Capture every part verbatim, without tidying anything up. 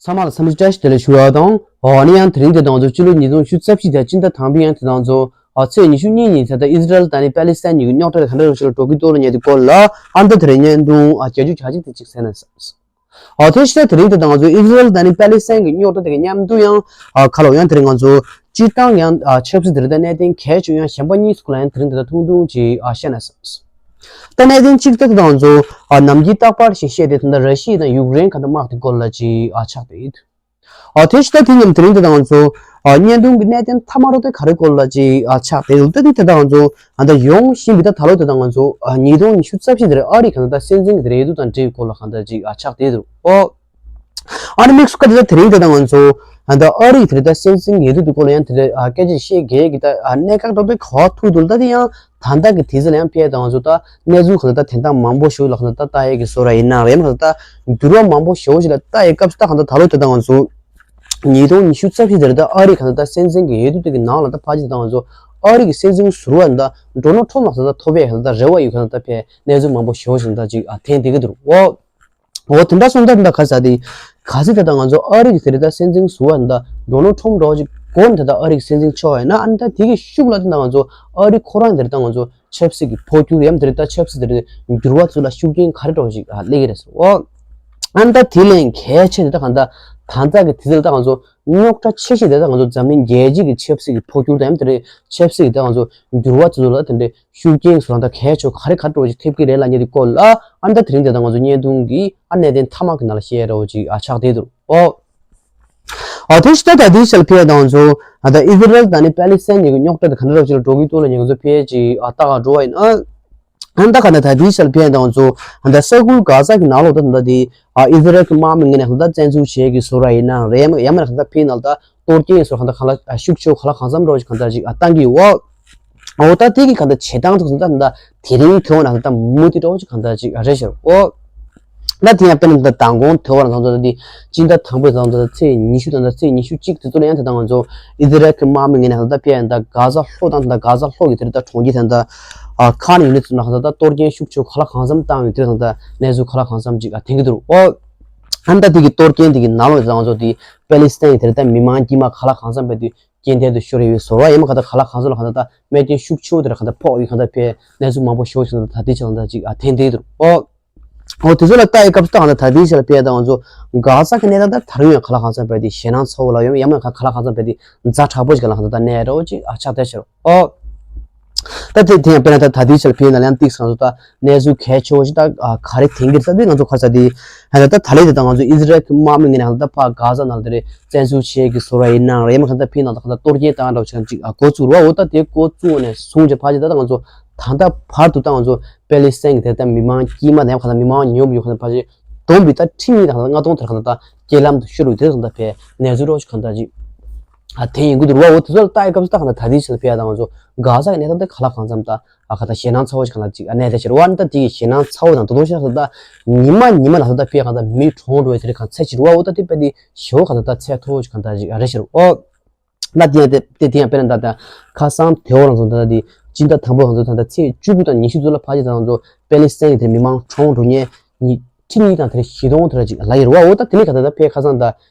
ཚང་མ་ལ་འཚམས་འདྲི་བཀྲ་ཤིས་བདེ་ལེགས་ཞུ་བ་དང་། ཨ་ནི་ཡང་དེ་རིང་འདི་དང་ཚོ་ཕྱི་ལོ་ཉིས་སྟོང་ཉི་ཤུ་རྩ་བཞི་དང་སྤྱི་ཟླ་དང་པོའི་ཡང་དེ་དང་ཚོ་ཨ་ཚེས་ཉི་ཤུ་གཉིས་ཉིན་ད་ལྟ་ཨི་ཟི་རལ་དང་ནི་པ་ལི་སི་ཐན་གཉིས་ཀྱི་རྙོག་དྲ་དེ་ག་འདྲ་རུ་ཞིག་ལ་འགྲོ་གི་འདུག་ལ་ཉེ་དུ་སྐོར་ལ་ཨ་ནི་ད་དེ་རིང་བརྙན་ཐུང་ཨ་བརྒྱད་ཅུ་གྱ་གཅིག་དེ་གཅིག་གསན་ན་བསམ། ཨ་དེ་ཕྱི་ཟླ་དེ་རིང་དེ་དང་ཚོ་ཨི་ཟི་རལ་དང་ནི་པ་ལི་སི་ཐན་གྱི་རྙོག་དྲ་དེ་གི་མཉམ་དུ་ཡང་ཨ་ཁ་ལོ་ཡང་དེ་རིང་ང་ཚོ་སྤྱིར་བཏང་ཡང་ཨ་ཆབ་སྲིད་དེ་རིང་ད་གནད་དོན་གལ་ཆེ་ཡང་གཞན་པ་གཉིས་སུ་ལ་ཡང་དེ་རིང་དེ་ད་ཐུང་ཐུང་ཅིག་ཨ་བཤད་ན་བསམ། ད་གནད་དོན་གཅིག་ད་དེ་དང་ཚོ་ཨ་ནམ་རྒྱུན་རྟག་པར་ཞིག་བཤད་དེ་ད་ལྟ་ར་ཤི་ཡ་དང་ཡུཀ་རེན་ག་འདྲ་དམག་དེ་སྐོར་ལ་ཅིག་ཨ་ཆགས་བསྡད་ཡོད། ཨ་དེ་ཕྱི་ཟླ་དེ་མཉམ་དེ་རིང་དེ་དང་ཚོ་ཨ་བརྙན་ཐུང་གི་གནད་དོན་མཐའ་མ་རོ་དེ་ག་རེ་སྐོར་ལ་ཅིག་ཨ་ཆགས་བསྡད་ཡོད། ད་དེ་དེ་དང་ཚོ་ཨ་ད་ཡོང་བཞིན་པའི་ད་ད་ལོ་དེ་དང་ཚོ་ཨ་ཉིས་སྟོང་ཉི་ཤུ་རྩ་བཞི་དེ་རེད། ཨ་རི་ག་ད་སྲིད་འཛིན་གྱི་དེ་རེད་དུ་དང་འབྲེལ་བའི་སྐོར་ལ་ག་ད་ཅིག་ཨ་ཆགས་བསྡད་ཡོད། ཨོ། ཨ་ནི་དམིགས་སུ་བཀར་ཏེ་ད་དེ་རིང་དེ་དང་ང་ཚོ་ཨ་ད་ཨ་རི་དེ་རེད་ད་སྲིད་འཛིན་ཡོད་དུ་དུ་སྐོར་ལ་ཡང་དེ་རེད་ཨ་སྐད་ཆ་བཤད་དགོས་ཀྱི་ད་ཨ་གནད་འགག་འགྲོ་དེ་ག་བ་ཐུག་འདུག་ད་དེ་ཡང་ད་ལྟ་གི་དུས་ཚོད་ལ་ཡང་ཕལ་དང་ང་ཚོ་ད་གནས་ཚུལ་ག་ད་ད་དེ་འདྲ་མང་པོ་ཞིག་ལ་ག་ད་ད་ལྟ་ཡས་ཀྱི་བཟོ་ར་ཡིན་ན་རེད་མ་ག་ད་འགྱུར་བ་མང་པོ་ཞིག་ལ་ལྟ་ཡས་སྐབས་སུ་ད་ག་ད་ད་ལོ་དེ་དང་ང་ཚོ་ཉིས་སྟོང་ཉི་ཤུ་རྩ་བཞི་དེ་རེད་ད་ཨ་རི་ག་ད་ད་སྲིད་འཛིན་གྱི་ཡོད་དུ་དུ་གི་ནང་ལ་ད་ཕ་ཅི་ད་ང་ཚོ་ཨ་རི་གི་སྲིད་འཛིན་ཟུར་པ་ད་ཌོ་ནལ་ཊམ་ལ་ག་ད་ཐོབ་ཡས་ག་ད་ད་རེ་བ་ཡོད་ག་ད་ད་ཕལ་གནས་ཚུལ་མང་པོ་ཞིག་ད་ཅིག་ཨ་ཐེངས་དེ་གི་འདུག་ཨོ། འོ་དེ་འདྲ་སོང་ད་དེ་འདྲ་ག་ས་དེ་ག་ཚོད་དེ་ད་ང་ཚོ་ཨ་རི་གི་དེ་རེད་ད་སྲིད་འཛིན་ཟུར་པ་ད་ཌོ་ནལ་ཊམ་འདྲ་བོ་ཅིག་གོ་ནས་དེ་ད་ཨ་རི་གི་སྲིད་འཛིན་ཆགས་ཡོད་ན་ཨ་ནི་ད་དེ་གི་ཤུགས་ལ་དེ་ད་ང་ཚོ་ཨ་རི་ཁོ་རང་དེ་རེད་ད་ང་ཚོ་ཆབ་སྲིད་ཀྱི་འཕོ་འགྱུར་ཡམ་དེ་རེད་ད་ཆབ་སྲིད་དེ་རེད་འགྱུར་བ་ཚུལ་ལ་ཤུགས་རྐྱེན་ག་རེ་འདྲ་བོ་ཅིག་ཨ་སླེབས་ཀྱི་རེད་ཟེར་འོ། ཨ་ནི་ད་དེ་ལས་གལ་ཆེ་དེ་ད་ག་ད་ད་ལྟ་གི་དེ་ཚོ་ད་ང་ཚོ་རྙོག་དྲ་ཆེ་ཤོས་དེ་ད་ང་ཚོ་འཛམ་གླིང་རྒྱལ་སྤྱི་གི་ཆབ་སྲིད་ཀྱི་འཕོ་འགྱུར་དང་དེ་འདྲའི་ཆབ་སྲིད་ཀྱི་ད་ང་ཚོ་འགྱུར་བ་དེ་ཚོ་ལ་དེ་འདྲའི་ཤུགས་རྐྱེན་སོགས་ད་གལ་ཆེ་ག་རེ་ག་འགྲོ་ཞིག་ཐེབས་ཀྱི་རེད་ལ་ཉེ་དུ་སྐོར་ལ་ཨ་ནི་ད་དེ་རིང་དེ་ད་ང་ཚོ་བརྙན་ཐུང་གི་ཨ་གནད་དོན་མཐའ་མ་གི་ནང་ལ་བཤད་རོགས་ཅིག་ཨ་ཆགས་བསྡད་འདུག་ཨོ། ཨ་དེ་ཕྱི་ད་ད་དེ་ཞལ་ཕེ་ད་ང་ཚོ་ཨ་ད་ཨི་ཟི་རལ་དང་ནི་པ་ལི་སི་ཐན་གཉིས་ཀྱི་རྙོག་དྲ་དེ་ག་འདྲ་རོགས་ཅིག་ལ་འགྲོ་གི་འདུག་ལ་ཉེ་ང་ཚོ་ཕེ་ཅིག་ཨ་ལྟ་ག་འགྲོ་བ་ཡིན་ཨ། ཨ་ནི་ད་ག་ནས་ད་དེའི་ཞལ་ཕན་དང་ཚོ་ཨ་ནི་ད་ས་ཁུལ་གྷ་ས་གི་ནང་ལོགས་ད་ད་ད་དེ་ཨ་ཨི་ཟི་རལ་གྱི་དམག་མི་ངོས་ནས་ད་ད་བཙན་འཛུལ་བྱེད་ཀྱི་བཟོ་འདྲ་ཡིན་ན་རེད་མ་ཡང་མིན་ན་ད་ཕི་ནང་ད་གཏོར་སྐྱོན་སོགས་ད་ག་ལ་ཤུགས་ཆེ་ག་ལ་གང་འཚམ་འདྲ་བོ་ཞིག་གང་ལྟར་ཅིག་ཨ་བཏང་གི་ཡོད། འོ་ད་དེ་གི་གང་ལྟར་བྱེད་སྟངས་ཐོག་ད་ད་དེ་རིང་ཐོན་ན་ད་ད་མུ་མཐུད་འདྲ་བོ་ཞིག་གང་ལྟར་ཅིག་ཨ་རེད་ཤག་འོ། ད་དེ་ཡང་དཔེར་ན་ད་མདང་དགོང་ཐོས་པ་ལ་ད་ད་དེ་སྤྱི་ཟླ་དང་པོའི་ད་ད་ཚེས་ཉི་ཤུ་དང་ད་ཚེས་ཉི་ཤུ་གཅིག་དེ་ཚོ་ལ་ཡང་ད་ད་ང་ཚོ་ཨི་ཟི་རལ་གྱི་དམག་མི་ངོས་ནས་ད་ད་ཕི་ཡང་ད་གྷ་ས་ལྷོ་དང་ད་གྷ་ས་ལྷོ་གི་དེར་ད་གྲོང་ཁྱེར་ད་ད་ཨ་ཁ་ནས་ཡུལ་ནས་ཚུར་ན་ད་ད་གཏོར་སྐྱོན་ཤུགས་ཆེ་ག་ལ་གང་འཚམ་བཏང་ཡོད་དེ་ད་ད་གནས་ཚུལ་ག་ལ་གང་འཚམ་ཅིག་ཨ་ཐོན་གྱི་འདུག་ཨོ། ཨ་ནི་ད་དེ་གི་གཏོར་སྐྱོན་དེ་གི་ནང་ལོགས་ད་ང་ཚོ་དེ་པེ་ལི་སི་ཐན་གྱི་དེར་ད་མི་མང་དཀྱུས་མ་ག་ལ་གང་འཚམ་པའི་དེ་རྐྱེན་ཐལ་དུ་ཤོར་ཡོད་པའི་བཟོ་བ་ཡང་མ་ག་ད་ག་ལ་གང་འཚམ་ལ་ག་ད་ད་རྨས་སྐྱོན་ཤུགས་ཆེ་བོ་དེ་ར་ག་ད་ཕོག་ཡོད་ག་ད་ཕེ་གནས་ཚུལ་མང་པོ་ཞིག་ད་ད་དེ་ཆ་ལ་ད་ཅིག་ཨ་ཐོན་བསྡད་འདུག་ཨོ། འོ་དེ་ཚོ་ལ་ལྟ་ཡི་སྐབས་སུ་ད་ང་ཚོ་ད་ལྟའི་ཆ་ལ་དཔེ་ད་ང་ཚོ་གྷ་ས་གི་གནས་སྟངས་ད་ད་རུང་ཡང་ག་ལ་གང་འཚམ་དཔེ་དེ་ཞེད་སྣང་ཚ་བོ་ལ་ཡོད་ཡང་མིན་ག་ལ་གང་འཚམ་དཔེ་དེ་ཛ་དྲག་པོ་ཞིག་ག་ལ་གང་འཚམ་ད་གནས་རོགས་ཅིག་ཨ་ཆགས་བསྡད་ཤག་ཨོ། ད་དེ་དེ་ཡང་དཔེར་ན་ད་ད་ལྟའི་ཆ་ལ་དཔེ་ན་ཡང་ཏིག་ང་ཚོ་ད་གནས་ཚུལ་གལ་ཆེ་བོ་ཞིག་ད་ག་རེ་དེང་གི་ས་དེ་ང་ཚོ་ག་ས་དེ་ད་ད་ལས་དེ་ད་ང་ཚོ་ཨི་ཟི་རལ་གི་དམག་མི་ངོས་ནས་ད་ཕ་གྷ་ས་ནང་དེ་རེ་བཙན་འཛུལ་བྱེད་ཀྱི་བཟོ་འདྲ་ཡིན་ན་རེད་མ་ག་ད་ཕི་ནང་ད་ག་ད་གཏོར་སྐྱོན་བཏང་འདྲ་བོ་ཅིག་ཅིག་འགོ་བཙུགས་རོགས་འོ་ད་དེ་འགོ་བཙུགས་ནས་བཟུང་བྱས་ཕ་ཅིག་ད་ད་ང་ཚོ་ད་ལྟ་བར་དུ་ད་ང་ཚོ་པེ་ལི་སི་ཐན་གྱི་དེ་ལྟ་མི་མང་དཀྱུས་མ་དང་ཡང་ཁ་ལ་མི་མང་ཉུང་ཉུང་ཁ་ལ་ཕལ་ཆེར་བསྡོམས་པའི་ད་ཁྲི་གཉིས་དང་ལྔ་སྟོང་དེར་ཁ་ལ་ད་རྐྱེན་ལམ་དུ་ཤོར་བའི་དེ་ལ་ད་ཕའི་གནས་ཚུལ་རོགས་ཤིག་གང་ལྟར་ཅིག་ཨ་ཐེན་ཡིན་དགོས་འདུག་ར་བ། འོ་དེ་ཚོ་ལ་ལྟ་ཡི་སྐབས་སུ་ད་གང་ལྟར་ད་ལྟའི་ཆ་ལ་ཕའི་ད་ང་ཚོ་གྷ་ས་གི་གནས་སྟངས་དེ་ག་ལ་གང་འཚམ་ད་ཨ་ག་ད་ཞེད་སྣང་ཚ་བོ་ཞིག་གང་ལ་ཅིག་ཨ་གནས་ད་ཕྱིར་བ་ནི་ད་དེ་གི་ཞེད་སྣང་ཚ་བོ་དང་ད་དུང་ཞིག་ད་ཉི་མ་ཉི་མ་ལ་ད་ད་ཕའི་གང་ལྟར་མི་གྲོངས་འགྲོ་བའི་དེ་རིགས་གང་ཚད་ཅིག་ར་བ། འོ་ད་དེ་ཕའི་དེ་ཞེ་བོ་གང་ལྟར་ད་ཚད་མཐོ་བོ་ཞིག་གང་ལྟར་ཅིག་ཨ་རེད་ཕྱིར་འོ། ན་དེ་ཡང་དེ་དེ་དེ་ཡང་དཔེར་ན་ད་ལྟ་ཁ་སང་དེ་འོ་རང་ཚོ་ད་ལྟ་དེ་སྤྱི་ཟླ་དང་པོ་རང་ཚོ་ད་ལྟ་ཚེས་བཅུ་དགུ་དང་ཉི་ཤུ་ཚོ་ལ་ཕ་ཅི་ད་རང་ཚོ་པེ་ལི་སི་ཐན་གྱི་དེ་མི་མང་གྲོངས་འགྲོ་མཁན་ཉི་ཁྲི་གཉིས་དང་དེ་བཞི་སྟོང་དེ་འདྲ་ཅིག་ལ་ཡོད་རེད་བ། འོ་ད་དེ་ནས་ག་ད་ད་ཕའི་ཁ་སང་ད་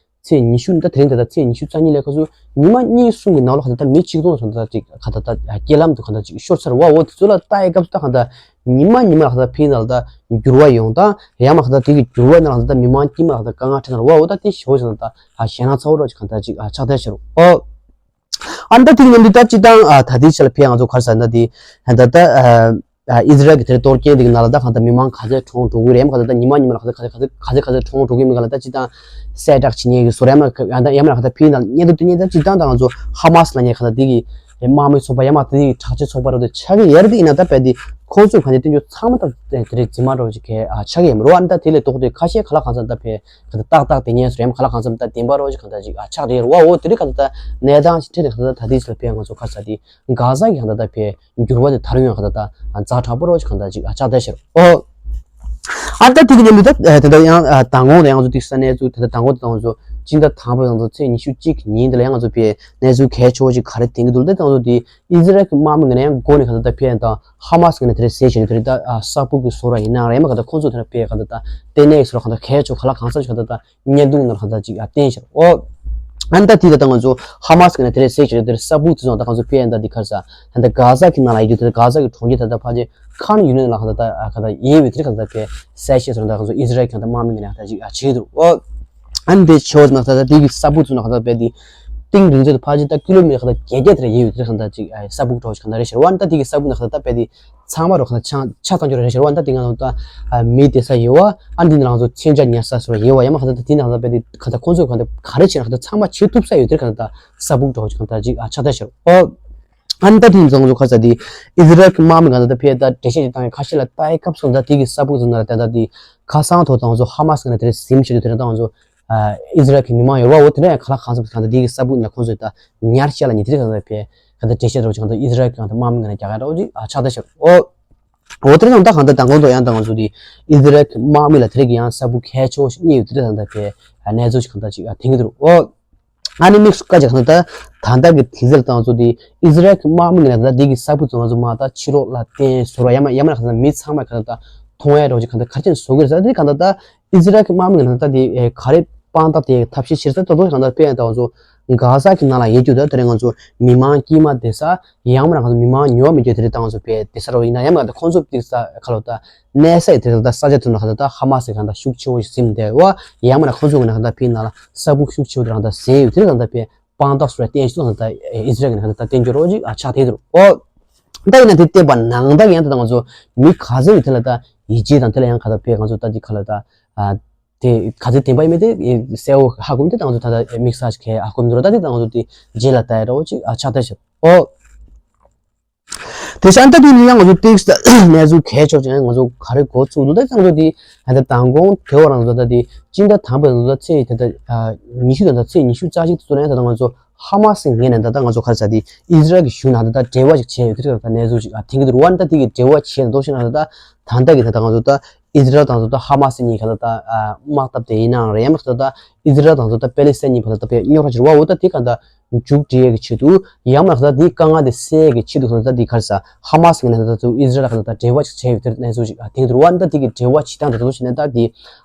ཚེས་ཉི་ཤུ་ད་དེ་རིང་ད་ད་ཚེས་ཉི་ཤུ་རྩ་གཉིས་ལས་ཁ་སུ་ཉི་མ་གཉིས་གསུམ་གྱི་ནང་ལོགས་ད་ད་མི་ཆིག་སྟོང་ཙམ་ད་ཅིག་ག་ད་ད་རྐྱེན་ལམ་དུ་ག་ད་ཅིག་ཤོར་ཚར་བ། འོ་དེ་ཚོ་ལ་ལྟ་ཡི་སྐབས་སུ་ད་ག་ད་ཉི་མ་ཉི་མ་ལ་ག་ད་ཕའི་ནང་ལ་ད་འགྱུར་བ་ཡོང་དང་ཡང་མ་ག་ད་དེ་གི་འགྱུར་བ་ནང་ལ་ད་མི་མང་དཀྱུས་མ་ལ་ག་ད་དཀའ་ངལ་འཕྲད་ན་ར་བ། འོ་ད་དེ་ཞེ་བོ་ཞིག་ད་ད་ཞེད་སྣང་ཚ་བོ་ར་ཅིག་ག་ད་ཅིག་ཆགས་བསྡད་ཤག་རོ། ཨོ། ཨ་ནི་ད་དེ་གི་ནང་དུ་ད་སྤྱི་བཏང་ཨ་ད་ལྟའི་ཆ་ལ་ཕའི་ང་ཚོ་ག་རེ་ཟེར་ན་དེ་ད་ལྟ་ཨ་ཨ་ཨི་ཟི་རལ་གྱི་དེར་གཏོར་སྐྱོན་དེ་གི་ནང་ལ་ད་གང་ལྟར་མི་མང་ག་ཚད་གྲོངས་འགྲོ་གི་རེད་མ་ག་ད་ད་ཉི་མ་ཉི་མ་ལ་ག་ཚད་ག་ཚད་ག་ཚད་ག་ཚད་གྲོངས་འགྲོ་གི་མི་ག་ལ་ད་སྤྱི་བཏང་གསལ་བསྒྲགས་བྱེད་མཁན་གྱི་བཟོ་འདྲ་ཡང་མ་ཡང་ད་ཡང་མ་ལ་ག་ད་ཕའི་ནང་ལ་བརྙན་ཐུང་དེ་བརྙན་ད་སྤྱི་བཏང་ད་ང་ཚོ་ཧ་མ་སི་ལ་ཉེ་ག་ད་དེ་གི་དམག་མི་ཚོགས་པ་ཡང་མ་དེ་གི་དྲག་ཆས་ཚོགས་པ་རོ་དེ་ཆགས་ཀྱི་ཡར་དེ་ཡིན་ན་ད་ཕའི་དེ་ཁོང་ཚོས་ག་ནས་སྟོན་རྒྱུ་ཚང་མ་ད་དེ་རེད་རྫུན་མ་རོ་ཅིག་གི་ཨ་ཆགས་ཀྱི་ཡིན་རོ། ཨ་ནི་ད་དེ་ལས་ལྡོག་སྟེ་ཁ་ཤས་ག་ལ་གང་འཚམ་ད་ཕའི་ག་ད་ཏག་ཏག་དེ་ཉན་སོ་ཡང་ག་ལ་གང་འཚམ་ད་བདེན་པ་རོ་ཅིག་ག་ད་ཅིག་ཨ་ཆགས་དེ་རོ། འོ་དེ་རིགས་ག་ད་ད་གནས་སྟངས་ཅིག་ཁྲིད་ནས་ག་ད་ད་དེ་ཚོ་ལ་ཕའི་ང་ཚོ་ག་ས་དེ་གྷ་ས་གི་ག་ད་ད་ཕའི་འགྱུར་བ་དེ་ད་རུང་ཡང་ག་ད་ད་ཛ་དྲག་པོ་རོ་ཅིག་ག་ད་ཅིག་ཨ་ཆགས་བསྡད་ཤག་རོ། ཨ་ད་དེ་གི་ཉིན་མོ་ད་དེ་འདྲ་ཡང་མདང་དགོང་ད་ཡང་ཚོ་དེ་ས་གནས་ཚུལ་དེ་འདྲ་མདང་དགོང་དང་ཚོ་ སྤྱི་ཟླ་དང་པོའི་ནང་དུ་ཚེས་ཉི་ཤུ་གཅིག་ཉིན་དེ་ལ་ཡང་ང་ཚོ་ཕའི་གནས་ཚུལ་གལ་ཆེ་བོ་ཞིག་ག་རེ་བསྟན་གྱི་འདུག་ད་ང་ཚོ་དེ་ཨི་ཟི་རལ་གྱི་དམག་མི་ངོས་ནས་ཡང་འགོ་ནས་ག་ཚོད་ད་ཕའི་ད་ཧ་མ་སི་ངོས་ནས་དེ་རེད་ཟེར་བྱས་ནས་དེ་རེད་ད་ས་སྦུག་གི་བཟོ་ར་ཡིན་ན་རེད་མ་ག་ད་ཁོང་ཚོ་དེ་ར་ཕའི་ག་ད་ད་ལྟེ་གནས་ཀྱི་བཟོ་ར་ག་ད་གལ་ཆེ་ག་ལ་གང་ས་ཞིག་ག་ད་ད་བརྙན་ཐུང་ནང་ག་ད་ཅིག་བསྟན་ཤག་ཨོ། ཨ་ནི་ད་དེ་ད་ད་ང་ཚོ་ཧ་མ་སི་ངོས་ནས་དེ་རེད་ཟེར་བྱས་དེ་རེད་ས་སྦུག་དེ་ཚོ་ད་ང་ཚོ་ཕའི་ད་དེ་ག་རེ་ཟ་ད་ད་གྷ་ཟ་གི་ནང་ལ་ཡོད་རྒྱུ་དེ་གྷ་ཟ་གི་གྲོང་ཁྱེར་ད་ད་ཕ་ཅེ་ཁཱན་ཡུ་ནིས་ལ་ག་ད་ད་ག་ད་ཡིན་བའི་དེ་རེད་ག་ད་ད་ཕའི་གསལ་བཤད་ཚོ་ད་ང་ཚོ་ཨི་ཟི་རལ་གྱི་ད་དམག་མི་ངོས་ནས་ད་ཅིག་བྱས་འདུག་ཨོ། ཨ་ནི་དེ་ཆེ་བ་ན་ད་ལྟ་དེ་གི་ས་སྦུག་ཚུ་ན་ཁ་ད་པད་དེ་གཏིང་རིང་ཚད་དུ་ཕལ་ཆེར་ད་ཀི་ལོ་མི་ཊར་ཁ་ད་བརྒྱད་བརྒྱ་དེ་རེ་ཡོད་དེ་ཁ་ད་ཅིག་ས་སྦུག་གྲོགས་ཁ་ད་རེ་ཤར་བ་ན་ད་དེ་གི་ས་སྦུག་ན་ཁ་ད་པད་དེ་ཚང་མ་རོ་ཁ་ད་ཆ་ཆ་ཚང་ཅོ་རེ་ཤར་བ་ན་ད་དེ་ང་ཚོ་ད་མི་དེ་ས་ཡོད་བ་ཨ་འདི་ནང་ཚོ་མཚོན་ཆ་ཉར་ས་སོ་ཡོད་བ་ཡ་མ་ཁ་ད་དེ་ན་ཁ་ད་པད་དེ་ཁ་ད་ཁོང་ཚོ་ཁ་ད་ག་རེ་བྱེད་ན་ཁ་ད་ཚང་མ་བྱེད་ཐུབ་ས་ཡོད་དེ་ཁ་ད་ས་སྦུག་གྲོགས་ཁ་ད་ཅིག་ཆ་ད་ཤར་བ། ཨ་ནི་ད་དེ་ཚོ་ང་ཚོ་ཁ་ས་དེ་ཨི་ཟི་རལ་གྱི་དམག་མི་ང་ཚོ་ད་ཕེ་ད་འགྲེལ་བཤད་ཅིག་བཏང་ཡ་ཁ་ཤས་ལ་ལྟ་ཡ་སྐབས་སུ་ད་དེ་གི་ས་སྦུག་ཚོ་ན་ད་ད་དེ་ཁ་སང་ཐོག་ད་ང་ཚོ་ཧ་མ་སི་ང་ནས་དེ་རེ་ཟིམ་བྱེད་དུ་དེ་རེ་ད་ང་ཚོ་ཨི་ཟི་རལ་གྱི་མི་མང་ཡོད་བ་འོ་དེ་འདྲ་ཡང་ག་ལ་གང་ས་ད་དེ་གི་ས་སྦུག་ན་ཁོང་ཚོས་ད་ཉར་བཤད་ལ་ཉི་དེ་རེ་གང་ད་ཕེ་ག་ད་འགྲེལ་བཤད་རོགས་ཅིག་གང་ད་ཨི་ཟི་རལ་གྱི་གང་ད་དམག་མི་ང་ནས་རྒྱག་ཡ་རོགས་ཅིག་ཨ་ཆགས་ད་ཤར་ཨོ། འོ་དེ་རེ་ད་ད་གང་ད་དང་གོང་དུ་ཡང་ད་ང་ཚོ་དེ་ཨི་ཟི་རལ་གྱི་དམག་མི་ལ་དེ་རེ་གི་ཡང་ས་སྦུག་གལ་ཆེ་བོ་ཞིག་རྙེད་ཡོད་དེ་རེ་ད་ད་ཕེ་གནས་ཚུལ་ཞིག་གང་ད་ཅིག་ཨ་དེང་གི་དུ་རུ་ཨོ། ཨ་ནི་དམིགས་སུ་བཀར་བྱས་ན་ད་ད་ལྟ་གི་དུས་ཚོད་དང་ཚོ་དེ་ཨི་ཟི་རལ་གྱི་དམག་མི་ངོས་ནས་ད་ལྟ་འདི་གི་ས་ཁུལ་ཚོ་ང་ཚོ་མ་ད་ཕྱི་ལོགས་ལ་བསྟན་ཟུར་བ་ཡ་མ་ཡ་མ་ན་ག་ཚ་མི་ཚང་མ་ག་ད་ད་མཐོང་ཡ་རོགས་ཀྱི་ག་ད་ག་རེ་བྱས་ནས་བཟོ་དགོས་རེད་ཟེར་ད་འདི་ག་ད་ད་ཨི་ཟི་རལ་གྱི་དམག་མི་ངོས་ནས་ད་ད་འདི་ག་རེ་དཔང་རྟགས་དེ་ཐབས་ཤེས་བྱེད་ས་ད་དོ་ག་ད་དཔེ་ཡང་ད་ང་ཚོ་གྷ་ཟ་གི་ནང་ལ་ཡོད་རྒྱུ་ད་དེ་རིང་ང་ཚོ་མི་མང་དཀྱུས་མ་བསྡད་ས་ཡ་མ་ན་ག་ཚ་མི་མང་ཉུང་བ་མི་རྒྱུ་དེ་རེད་ད་ང་ཚོ་བསྡད་ས་རོགས་ཡིན་ན་ཡ་མ་ན་ག་ད་ཁོང་ཚོ་བསྡད་ས་ག་ལོ་ད། གནས་ས་ཡི་དེ་ལ་ད་ས་ཆ་དེ་ན་ཧ་ད་ད་ཧ་མ་སི་གང་ད་ཤུགས་ཆེ་བོ་ཞིག་ཟིན་བསྡད་བ་ཡང་མ་ན་ཁོང་ཚོ་གི་ན་ཧ་ད་ཕི་ན་ལ་ས་ཁུག་ཤུགས་ཆེ་བོ་དེ་རང་ད་ཟིན་ཡོད་དེ་རང་ད་ཕི་དཔང་རྟགས་སུ་ར་བསྟན་ཤུགས་ཧ་ད་ཨི་ཟི་རལ་གི་ན་ཧ་ད་བསྟན་རྒྱུ་རོགས་ཅིག་ཨ་ཆགས་དེ་རོགས་ཨོ། ད་ཡིན་ན་དེ་བལྟས་པ་ནང་ད་ཡང་ད་ང་ཚོ་མི་ག་ཚོད་ཡོད་དེ་ལ་ད་ཡིད་ཆེས་དང་དེ་ལ་ཡང་ག་ད་ཕི་ང་ཚོ་ད་དེ་ག་ལ་ད་ཨ་དེ་ག་ཚོད་བདེན་པ་ཡིན་མེད་དེ་གསལ་བོ་ཧ་གོ་མི་དེ་ད་ང་ཚོ་ད་ད་དམིགས་བསལ་ཞིག་ག་ཧ་གོ་མི་འདུག་ད་དེ་ད་ང་ཚོ་དེ་རྗེས་ལ་ད་ཡ་རོགས་ཅིག་ཨ་ཆགས་དེ་ཤོད་ཨོ། དེ་བཞིན་ད་དུས་ནི་ཡང་ང་ཚོ་ཏིག་གནས་ཚུལ་གལ་ཆེ་ཆེ་ང་ཚོ་ག་རེ་འགོ་ཚུགས་འདུག་ད་ཚང་ཚོ་དེ་ད་ལྟ་མདང་དགོང་དེ་བར་ང་ཚོ་ད་དེ་སྤྱི་ཟླ་དང་པོའི་ང་ཚོ་ད་ཚེས་ད་ལྟ་ཉི་ཤུ་ད་ལྟ་ཚེས་ཉི་ཤུ་རྩ་གཅིག་ཚོ་ནས་ད་ལྟ་ང་ཚོ་ཧ་མ་སི་ངོས་ནས་ད་ལྟ་ང་ཚོ་ག་རེ་ཟ་དེ་ཨི་ཟི་རལ་གྱི་གཞུང་ནང་ད་ལྟ་འབྲེལ་བ་ཞིག་བྱས་ཡོད་ཀྱི་རེད། ད་གནས་ཚུལ་ཞིག་ཨ་ཐེངས་ཀྱི་འདུག་བ་ནི་ད་དེ་གི་འབྲེལ་བ་བྱས་ནས་འདུག་ཤེ་ན་ད་ད་ལྟ་གི་ད་ལྟ་ང་ཚོ་ད། ཨི་ཟི་རལ་དང་ཚོ་ད་ཧ་མ་སི་གཉིས་ག་ད་ད་དམག་འཐབ་དེ་ཡིན་ནའང་རེད་ཡང་མ་ཚོ་ད་ཨི་ཟི་རལ་དང་ཚོ་ད་པེ་ལི་སི་ཐན་གཉིས་བར་ད་ད་པའི་རྙོག་དྲ་ཅིག་རེད་བ། འོ་ད་དེ་ག་ད་མཇུག་སྒྲིལ་ཡས་ཀྱི་ཆེད་དུ་ཡང་མ་ཚོ་ད་དེ་དཀའ་ངལ་དེ་སེལ་ཡས་ཀྱི་ཆེད་དུ་ག་ད་ད་དེ་ག་ས་ཧ་མ་སི་གཉིས་ནས་ད་ད་ཚོ་ཨི་ཟི་རལ་ག་ད་ད་འབྲེལ་བ་ཅིག་བྱས་ཡོད་དེ་གནས་ཚུལ་ཅིག་ཨ་ཐེངས་དུ་རེད་བ། ད་དེ་གི་འབྲེལ་བ་བྱེད་སྟངས་ད་ད་ཚོ་བྱས་ནས་ད་དེ་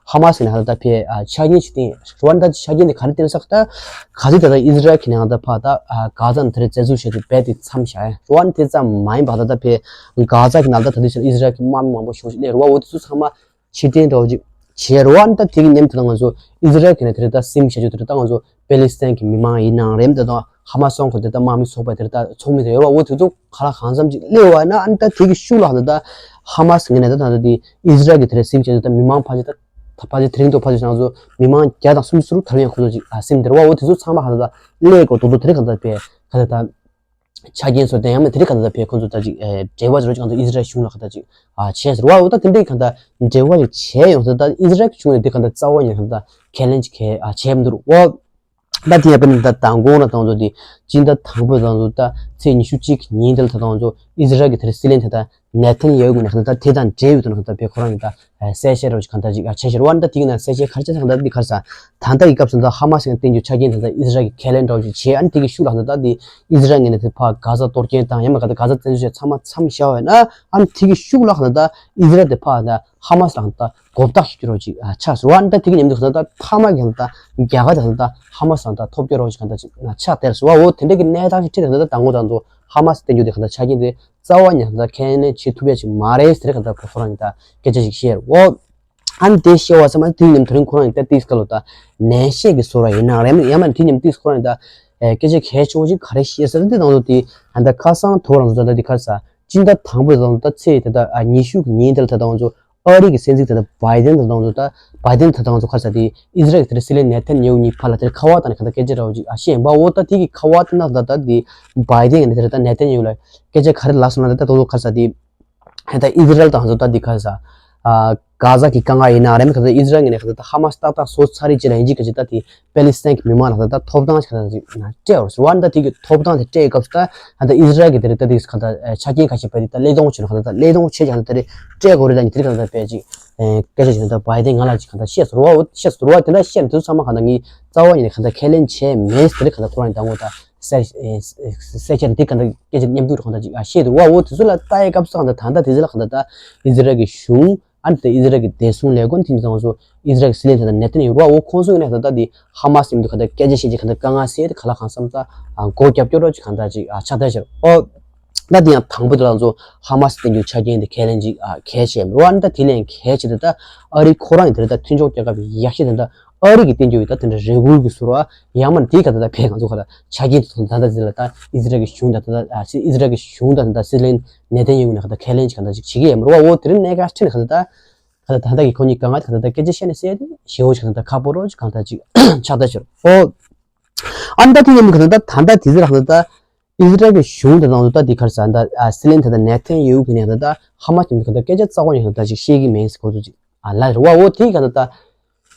ཧ་མ་སི་གཉིས་ནས་ག་ད་ད་པའི་ཆ་རྐྱེན་ཅིག་བསྟན་རེད་བ། ད་ཆ་རྐྱེན་དེ་ག་རེ་བསྟན་ས་ག་ད་ག་ཚོད་ད་ད་ཨི་ཟི་རལ་གྱི་ནང་ད་ཕ་ད་ག་ཚ་ནས་ད་རེ་བཙན་འཛུལ་བྱས་ཏེ་རྦད་དེ་མཚམས་བཞག་ཡ་རེད་བ། ད་དེ་ཙམ་མ་ཡིན་པ་ད་ད་པའི་ག་ཚ་གི་ནང་ད་ད་དེ་ཨི་ཟི་རལ་གྱི་དམག་མི་མང་པོ་ཞེ་པོ་ཅིག་སླེབས་རེད་བ། འོ་དེ་ཚོ་ཚང་མ། ཕྱིར་འཐེན་འདྲ་བོ་ཅིག་བྱས་རེད་བ། ཨ་ནི་ད་དེ་གི་མཉམ་དུ་ད་ང་ཚོ་ཨི་ཟི་རལ་གྱི་ནས་དེ་རིང་ད་སིམ་བྱ་རྒྱུ་དེ་རིང་ད་ང་ཚོ་པེ་ལི་སི་ཐན་གྱི་མི་མང་ཡིན་ནའང་རེད། ད་དང་ཧ་མ་སི་ཚོགས་པ་དེ་ད་དམག་མི་ཚོགས་པ་དེ་རིང་ད་ཚོགས་མི་དེ་ཡོད་རེད་བ། འོ་དེ་ཚོ་ག་ལ་གང་འཚམ་ཅིག་སླེབས་བ་ན་ཨ་ནི་ད་དེ་གི་ཤུགས་ལ་ད་ཧ་མ་སི་ངོས་ནས་ད་ད་དེ་ཨི་ཟི་རལ་གྱི་དེ་རིང་སིམ་བྱ་རྒྱུ་ད་མི་མང་ཕལ་ཆེར་ད་ཕལ་ཆེར་དེ་རིང་ད་ཕལ་ཆེར་ང་ཚོ་མི་མང་བརྒྱ་དང་སུམ་ཅུ་ལྷག་ཡང་ཁོ་ཚོ་ཅིག་ཨ་སིམ་དེ་རེད་བ། འོ་དེ་ཚོ་ཚང་མ་ཧ་ད་ད་སླེབས་དགོས་དོ་དེ་རིང་ག་ད་པའི་ག་ད་ད། ཆ་རྐྱེན་སོགས་དེ་ཡང་མེད་དེ་རིང་ག་ད་ད་པའི་ཁོ་ཚོ་ད་ཅིག་འབྲེལ་བ་ཅིག་རོགས་ཅིག་ག་ད་ཨི་ཟི་རལ་གཞུང་ལ་ག་ད་ཅིག་བྱས་ཟེར་བ། འོ་ད་དེ་འདྲའི་ག་ད་འབྲེལ་བ་ཅིག་བྱས་ཡོང་ཟེར། ད་ཨི་ཟི་རལ་གཞུང་ནས་དེ་ག་ད་རྩ་བ་ཉིད་ག་ད་ཁས་ལེན་ཅིག་བྱས་མི་འདུག་རོ། ད་དེ་ཡང་པ་ནི་ད་མདང་དགོང་ལ་ད་ང་ཚོ་དེ་སྤྱི་ཟླ་དང་པོའི་ད་ང་ཚོ་ད་ཚེས་ཉི་ཤུ་གཅིག་ཉིན་དེ་ལ་ད་ད་ང་ཚོ་ཨི་ཟི་རལ་གྱི་དེ་རིང་སྲིད་བློན་དེ་ད་ནེ་ཐན་ཡ་ཧུ་ངོས་ནས་ག་ད་དེ་དང་འབྲེལ་ཡོད་དུ་ན་ག་ད་པའི་ཁོ་རང་གི་ད། གསལ་བཤད་རོགས་ཅིག་གང་ལྟར་ཅིག་བྱས་ཤར་བ་ནི་ད་དེ་གི་ནང་གསལ་བཤད་ག་རེ་བྱས་ས་གང་ལྟར་འདི་ག་རེ་ཟ། ད་ལྟ་གི་སྐབས་སུ་ད་ཧ་མ་སི་ཡང་བསྟན་རྒྱུ་ཆ་རྐྱེན་དེ་ད་ཨི་ཟི་རལ་གྱི་ཁས་ལེན་འདྲ་བོ་ཅིག་བྱས། ཨ་ནི་དེ་གི་ཤུགས་ལ་ད་ལྟ་དེ་ཨི་ཟི་རལ་ངོས་ནས་དེ་ཕར་གྷ་ཟ་གཏོར་སྐྱོན་དང་ཡང་མ་ག་ད་གྷ་ཟ་བཙན་འཛུལ་བྱས་ཚང་མ་མཚམས་བཞག་པ་ཡིན་ན་ཨ་ནི་དེ་གི་ཤུགས་ལ་ད་ལྟ་ཨི་ཟི་རལ་དེ་ཕར་ད་ཧ་མ་སི་ལ་ད་ལྟ་མགོ་བཏགས་ཤིག་རྒྱུ་རོགས་ཅིག་ཆགས་ཟེར་བ། ཨ་ནི་ད་དེ་གི་མཉམ་དུ་ག་ད་ལྟ་མཐའ་མ་གི་ད་ལྟ་རྒྱ་གར་དེ་ད་ལྟ་ཧ་མ་སི་ལ་ད་ལྟ་ཐོབ་སྐྱོ་རོགས་ཅིག་ག་ད་ཅིག་ཆགས་དེར་ཟེར་བ། འོ་དེ་འདྲ་གི་གནས་སྟངས་ཤིག་ཁྲིད་དེ་ད་ལྟ་དང་པོ་དང་དུ་ཧ་མ་སི་བསྟན་རྒྱུ་དེ་ག་ད་ཆ་རྐྱེན་དེ། རྩ་བ་ཉིད་ལ་ཁས་ལེན་བྱེད་ཐུབ་ཡ་ཅིག་མ་རེད་ཟེར་ག་ད་ཁོ་རང་གི་ད་སྐད་ཆ་ཞིག་བཤད་རོ། ཨ་ནི་དེ་བཤད་བ་ཙམ་མ་དེའི་མཉམ་དུ་རིང་ཁོ་རང་གི་ད་ཏིས་སྐལ་ལོ་ད་ནན་བཤད་ཀྱི་བཟོ་འདྲ་ཡིན་ན་རེད་མ་ཡང་མ་དེའི་མཉམ་ཏིས་ཁོ་རང་གི་ད་སྐད་ཆ་གལ་ཆེ་བོ་ཅིག་ག་རེ་བཤད་ཟེར་ན་དེ་དང་དུ་དེ་ཨ་ད་ཁ་སང་དོ་རང་ཚོ་ད་ད་དེ་ག་རེ་ཟ་སྤྱི་ཟླ་དང་པོའི་ད་དུང་ད་ཚེས་དེ་ད་ཉི་ཤུ་གི་ཉིན་དེ་ལ་ད་དུང་ཚོ་ཨ་རི་གི་སྲིད་འཛིན་ད་ད་བྷའི་ཌེན་ད་དུང་ཚོ་ད་བྷའི་ཌེན་ད་དུང་ཚོ་ག་རེ་ཟ་དེ་ཨི་ཟི་རལ་གི་དེ་སྲིད་བློན་ནེ་ཐན་ཡ་ཧུ་གཉིས་བར་ལ་དེ་ཁ་པར་བཏང་ནས་ག་ད་སྐད་ཆ་འདྲ་བོ་ཅིག་ཨ་བཤད་ཡིན་པ། འོ་ད་དེ་གི་ཁ་པར་བཏང་ན་ད་ད་དེ་བྷའི་ཌེན་གི་དེ་ད་ནེ་ཐན་ཡ་ཧུ་ལ་སྐད་ཆ་ག་རེ་ལབ་སོང་ན་ད་ད་དུང་ཚོ་ག་རེ་ཟ་དེ། ད་ཨི་ཟི་རལ་དང་ཚོ་ད་འདི་ག་རེ་ཟ། ཨ། གྷ་ཟ་གི་དཀའ་ངལ་ཡིན་ན་རེད། ག་ད་ཨི་ཟི་རལ་ངོས་ནས་ག་ད་ཧ་མ་སི་ཏག་ཏག་བཟོ་ཚར་རེད་ཅེས་ལ་ཡིན་གཅིག་ག་ཅིག་ད་དེ་པེ་ལི་སི་ཐན་གྱི་མི་མང་ལ་ག་ད་ཐོབ་ཐང་ཅིག་ག་ད་ཅིག་སྤྲད་ཡོད་རེད། འོ་ད་དེ་གི་ཐོབ་ཐང་དེ་སྤྲད་ཡོད་སྐབས་སུ་ད་ད་ཨི་ཟི་རལ་གྱི་དེ་རེད་ད་དེ་ག་ད་ཆ་རྐྱེན་ཁ་ཤས་པ་དེ་ད་ཀླད་སྟོང་བྱས་ན་ག་ད་ད་ཀླད་སྟོང་བྱས་ཀྱང་ད་དེ་རེད་སྤྲད་དགོས་རེད། ད་ནི་དེ་རེད་ག་ད་ད་པས་ཅིག་སྐད་ཆ་ཅིག་ད་བའི་ཏན་ང་ལ་ཅིག་ག་ད་བཤད་སོང་རེད་བ། འོ་བཤད་སོང་རེད་བ། དེ་འདྲ་བཤད་ནས་དེ་ཚོ་ཚང་མ་ག་ད་ངས་རྩ་བ་ཉིད་ནས་ག་ད་ཁས་ལེན་བྱས་མེད། དེ་རེད་ག་ད་ཁོ་རང་ད་ངོ་ད་གསལ་གསལ་བཤད་དེ་ག་ད་སྐད་ཆ་མཉམ་དུ་རེད་ག་ད་ཅིག་བཤད་འདུག་རེད་བ། འོ་དེ་ཚོ་ལ་ལྟ་ཡའི་སྐབས་སུ་ག་ད་ད་ད་དེ་ཚོ་ལ་ག་ད་ད་ཨི་ཟི་རལ་གྱི་གཞུང་ཨ་ནི་ད་ཨི་ཟི་རལ་གྱི་བདེ་སྲུང་ལས་ཁུངས་དེ་ཚོ་ཨི་ཟི་རལ་གྱི་སྲིད་བློན་ད་ད་ནེ་ཐན་ཡ་ཧུ་རེད་བ། འོ་ཁོང་ཚོ་ཡིན་ན་ད་ད་དེ་ཧ་མ་སི་མཉམ་དུ་ག་ད་སྐད་ཆ་བཤད་ཀྱི་ག་ད་དཀའ་ངལ་སེལ་ཏེ་ག་ལ་གང་བསམ་ད་སྒོ་རྒྱབ་སྐྱོར་རོགས་ཀྱི་ག་ད་ཅིག་ཕྱག་བརྡར་བྱེད་རོགས། ད་དེ་ཡང་དང་པོ་དེ་ལ་ཚོ་ཧ་མ་སི་བསྟན་རྒྱུ་ཆ་རྐྱེན་དེ་ཁས་ལེན་ཅིག་གལ་ཆེ་རོགས། ཨ་ནི་ད་དེ་ལས་གལ་ཆེ་དེ་ད་ཨ་རི་ཁོ་རང་ཡི་དེ་ད་མཐུན་ཕྱོགས་རྒྱལ་ཁབ་ཡག་ཤོས་དེ་ད་ཨ་རི་གི་བསྟན་རྒྱུ་ཡི་ད་དེ་འདྲ་རེ་སྐུལ་གྱི་ཟུར་བ་ཡང་མ་དེའི་ག་ད་ད་ཕས་ང་ཚོ་ག་ད་ཆ་རྐྱེན་དེ་ད་ད་དེ་ལ་ད་ཨི་ཟི་རལ་གྱི་གཞུང་ད་ད་ཨི་ཟི་རལ་གྱི་གཞུང་ད་ད་སྲིད་བློན་ནེ་ཐན་ཡ་ཧུ་ནས་ག་ད་ཁས་ལེན་ཅིག་ག་ད་ཅིག་བྱེད་ཀྱི་ཡོད་མ་རེད་བ། འོ་དེ་རིང་གནད་འགག་ཆེ་ནས་ག་ད་ད། ག་ད་ད་ལྟ་གི་ཁོ་གཉིས་གང་ག་ག་ད་ད་སྐད་ཆ་བཤད་ནས་ཟེར་ཏེ་ཞེ་བོ་ཞིག་ག་ད་ད་ཁག་པོ་རོགས་ཅིག་གང་ད་ཅིག་ཕྱག་བརྡར་ཞུ་རོགས། ཨ་ནི་ད་དེ་ཡིན་མི་ག་ད་ད་ད་ད་དེ་ཟེར་ག་ད་ད་ཨི་ཟི་རལ་གྱི་གཞུང་དེ་ནང་དུ་ད་དེ་གར་ས་ད་སྲིད་བློན་ད་ད་ནེ་ཐན་ཡ་ཧུ་གི་ནས་ག་ད་ད་ཧ་མ་གི་ག་ད་སྐད་ཆ་རྩ་བ་ནས་ག་ད་ཅིག་བཤད་ཀྱི་མེད་ཟེར་ཁོ་ཚོ་ཅིག་ཨ་ལ་རེད་བ། འོ་དེ་ག་ད་ད་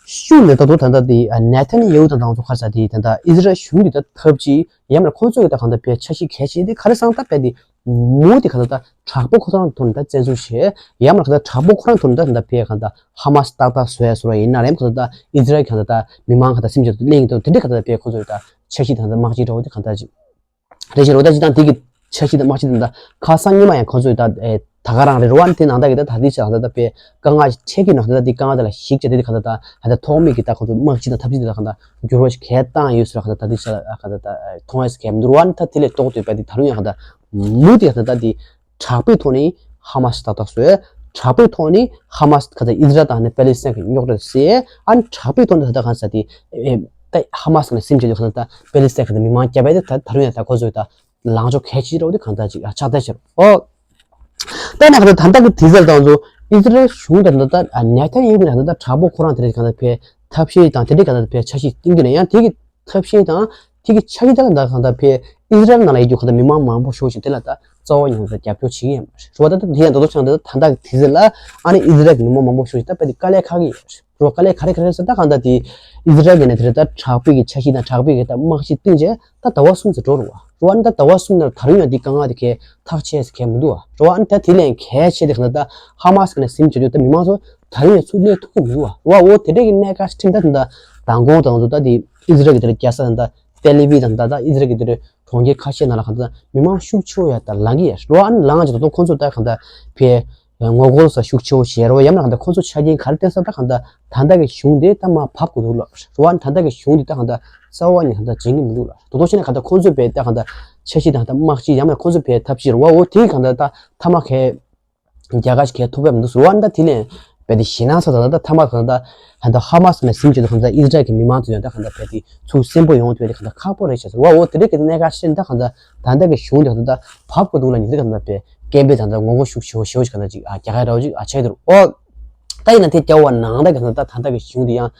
ཤུགས་ནས་ད་དུ་ད་ད་དེ་ནེ་ཐན་ཡ་ཧུ་ད་ད་ཚོ་གར་ས་དེ་ད་ད་ཨི་ཟི་རལ་གཞུང་གི་ད་ཐབས་ཅིག་ཡང་མིན་ཁོ་ཚོ་གི་ད་གང་ལྟར་དཔེ་འཆར་གཞི་གལ་ཆེ་དེ་ག་རེ་སང་ད་དཔེ་དེ་མུ་དེ་གང་ལྟར་ད་དྲག་པོ་ཁོ་རང་ཐོག་ནས་ད་བཙན་འཛུལ་བྱས། ཡང་མིན་གང་ལྟར་དྲག་པོ་ཁོ་རང་ཐོག་ནས་ད་གང་ལྟར་དཔེ་གང་ལྟར་ཧ་མ་སི་ཏག་ཏག་བཟོ་ཡ་བཟོ་ར་ཡིན་ན་རེམ་གང་ལྟར་ད་ཨི་ཟི་རལ་གང་ལྟར་ད་མི་མང་གང་ལྟར་སེམས་ཅན་དུ་གླེང་གི་འདུག་དེ་འདྲའི་གང་ལྟར་དཔེ་ཁོ་ཚོས་ད་འཆར་གཞི་དང་ད་དམག་སྤྱི་འདྲ་བོ་དེ་གང་ལྟར་ཅིག་རེད་ཤག་རོ། ད་ཅི་དང་དེ་གི་འཆར་གཞི་དང་དམག་སྤྱི་དང་ད་ཁ་སང་ཉི་མ་ཡང་ཁོ་ཚོས་ད་ད་ག་རང་རེད་རོ། ཨ་ནི་དེ་ནང་ད་གི་ད་ད་དེ་ཆ་ད་ད་དཔེ་དཀའ་ངལ་འཕྲད་ཀྱི་ནང་ད་ད་དེ་དཀའ་ངལ་དེ་ལ་གཞིགས་བྱས་དེ་དེ་གང་ལྟར་ད་ད་ཐོག་མེད་ཀྱི་ད་ཁོ་ཚོ་དམག་སྤྱི་དང་ཐབས་ཇུས་དེ་ད་གང་ལྟར་འགྱུར་བ་ཞིག་གས་བཏང་ཡོད་ཟེར་གང་ལྟར་ད་དེ་ཆ་ལ་གང་ལྟར་ད་མཐོང་ཡས་གས་མི་འདུག་རོ། ཨ་ནི་ད་དེ་ལས་ལྡོག་སྟེ་དཔེ་དེ་ད་རུང་ཡང་གང་ལྟར་མུ་དེ་གང་ལྟར་ད་དེ་དྲག་པོའི་ཐོག་ནས་ཧ་མ་སི་ཏག་ཏག་བཟོས། དྲག་པོའི་ཐོག་ནས་ཧ་མ་སི་གང་ལྟར་ཨི་ཟི་རལ་དང་ནི་པེ་ལི་སི་ཐན་གྱི་རྙོག་དྲ་སེལ། ཨ་ནི་དྲག་པོའི་ཐོག་ནས་ད་ལྟ་གང་ལྟར་དེ་ཨེ་ད་ཧ་མ་སི་ནས་སེམས་ཅན་དུ་གང་ལྟར་ད་པེ་ལི་སི་ཐན་གྱི་མི་མང་རྒྱབ་པ་དེ་ད་ད་རུང་ཡང་ད་ཁོ་ཚོས་ད་ལངས་ཕྱོགས་གལ་ཆེ་རོགས་དེ་གང་ལྟར་ཅིག་ཨ་ཆགས་བསྡད་ཤག་ཨོ། ད་ནས་གང་ལྟར་ད་ལྟ་གི་དུས་ཚོད་དང་ཚོ་ཨི་ཟི་རལ་གཞུང་དང་ད་ལྟ་ནེ་ཐན་ཡ་ཧུ་གི་ནང་ད་ལྟ་དྲག་པོ་ཁོ་རང་དེ་རེད་གང་ལྟར་ཕའི་ཐབས་ཤེས་དང་དེ་འདྲའི་གང་ལྟར་ཕའི་འཆར་གཞི་བཏིང་གི་ནས་ཡང་དེ་གི་ཐབས་ཤེས་དང་དེ་གི་འཆར་གཞི་ད་ལ་ད་གང་ལྟར་ཕའི་ཨི་ཟི་རལ་ནང་ལ་ཡོད་རྒྱུ་གང་ལྟར་མི་མང་མང་པོ་ཞེ་པོ་ཅིག་དེ་ལ་ད་རྩ་བ་ཉིད་ནས་རྒྱབ་སྐྱོར་བྱེད་ཀྱི་ཡིན་པ་རེད་བ། ད་ལྟ་དེ་ཡང་ད་ལྟ་ཆང་ད་ལྟ་ད་ལྟ་གི་དུས་ཚོད་ལ་ཨ་ནི་ཨི་ཟི་རལ་གི་མི་མང་མང་པོ་ཞེ་པོ་ཅིག་ད་ཕའི་དེ་དཀའ་ལས་ཁག་གི་ཡོད་རེད། རོ་དཀའ་ལས་ག་རེ་ག་རེ་ཟེར་ད་གང་ལྟར་དེ་ཨི་ཟི་རལ་གྱི་ནས་དེ་རེད་ད་དྲག་པོའི་གི་འཆར་གཞི་དང་དྲག་པོའི་གི་ད་དམག་སྤྱི་བཏིང་བྱས་ད་ཟླ་བ་གསུམ་ཙམ་འགྲོ་རུ་བ་རོ། ཨ་ནི་ད་ཟླ་བ་གསུམ་ནང་ད་རུང་ཡང་འདི་དཀའ་ངལ་དེ་གས་ཐག་ཆད་ཟེར་མཁན་མི་འདུག་བ་རོ། ཨ་ནི་ད་དེ་ལས་གལ་ཆེ་དེ་གང་ལྟར་ད་ཧ་མ་སི་གི་ནས་ཟིན་བྱེད་དུས་ད་མི་མང་ཚོ་ད་རུང་ཡང་ཚུར་སླེབས་ཐུབ་ཀྱི་མི་འདུག་བ་རོ། ཨ་འོ་དེ་འདྲས་ཀྱི་གནད་འགག་ཁྲིམས་ད་དེ་འདྲ་མདང་དགོང་དང་ཚོ་ད་དེ་ཨི་ཟི་རལ་གི་དེ་རྒྱལ་ས་དང་ད་ཏེལ་ཨ་བིབ་དང་ད་ད་ཨི་ཟི་རལ་གི་དེ་རེད། གྲོང་ཁྱེར་ཁ་ཤས་ནང་ལ་གང་ལྟར་མི་མང་ཤུགས་ཆེ་བོ་ཡ་ད་ལངས་ཀྱི་ཡ་རོ། ཨ་ནི་ལངས་ཀྱི་ད་དུང་ཁོང་ཚོ་ད་གང་ལྟར་ཕའི་ངོ་རྒོལ་ས་ཤུགས་ཆེ་བོ་བྱེད་རོ། ཡང་ན་གང་ལྟར་ཁོང་ཚོ་ཆ་རྐྱེན་ག་རེ་བསྟན་ས་ད་གང་ལྟར་ད་ལྟ་གི་གཞུང་དེ་ད་མར་བབས་དགོས་འདུག་ལ་རོ། ཨ་ནི་ད་ལྟ་གི་གཞུང་དེ་ད་གང་ལྟར་རྩ་བ་ནས་གང་ལྟར་འཇིག་གི་མི་འདུག་ལ་རོ། ད་དུང་བྱས་ན་གང་ལྟར་ཁོང་ཚོ་ཕའི་ད་གང་ལྟར་འཆར་གཞི་དང་ད་དམག་སྤྱི་ཡང་ན་ཁོང་ཚོ་ཕའི་ཐབས་ཤེས་རོ། འོ་དེ་གང་ལྟར་ད་མཐའ་མ་ཁའི་རྒྱ་གར་ཞིག་གས་ཐུབ་པ་མི་འདུག་ཟེར་བ་འདྲ། དེ་ནས་རྦད་དེ་ཞེད་སྣང་ཚ་ཚ་ད་ཐ་མག་གང་ལྟར་ཧ་ད་ཧ་མ་སི་ནས་ཟིན་བྱེད་དུ་གང་ལྟར་ཨི་ཟི་རལ་གྱི་མི་མང་ཚོ་ཡང་ད་གང་ལྟར་རྦད་དེ་ཚུར་གསོན་པོ་ཡོང་ཐུབ་ཡ་དེ་གང་ལྟར་ཁག་པོ་རེད་ཤག་ཟེར་བ། འོ་དེ་འདྲ་གི་གནད་འགག་ཤེས་ད་གང་ལྟར་ད་ལྟ་གི་གཞུང་དེ་གང་ལྟར་བབས་དགོས་འདུག་ལ་ཉིན་དེ་གང་ལྟར་རྦད་སྐད་འབོད་དང་ད་ངོ་རྒོལ་ཤུགས་ཆེ་བོ་ཞེ་བོ་ཞིག་གང་ལྟར་ཅིག་ཨ་རྒྱག་གི་རེད་བ་ཅིག་ཨ་ཆགས་ཀྱི་འདུག་འོ་ད་ཡིན་ན་དེ་རྒྱ་བ་ནང་ད་གང་ལྟར་ད་ད་ལྟ་གི་གཞུང་དེ་ཡང་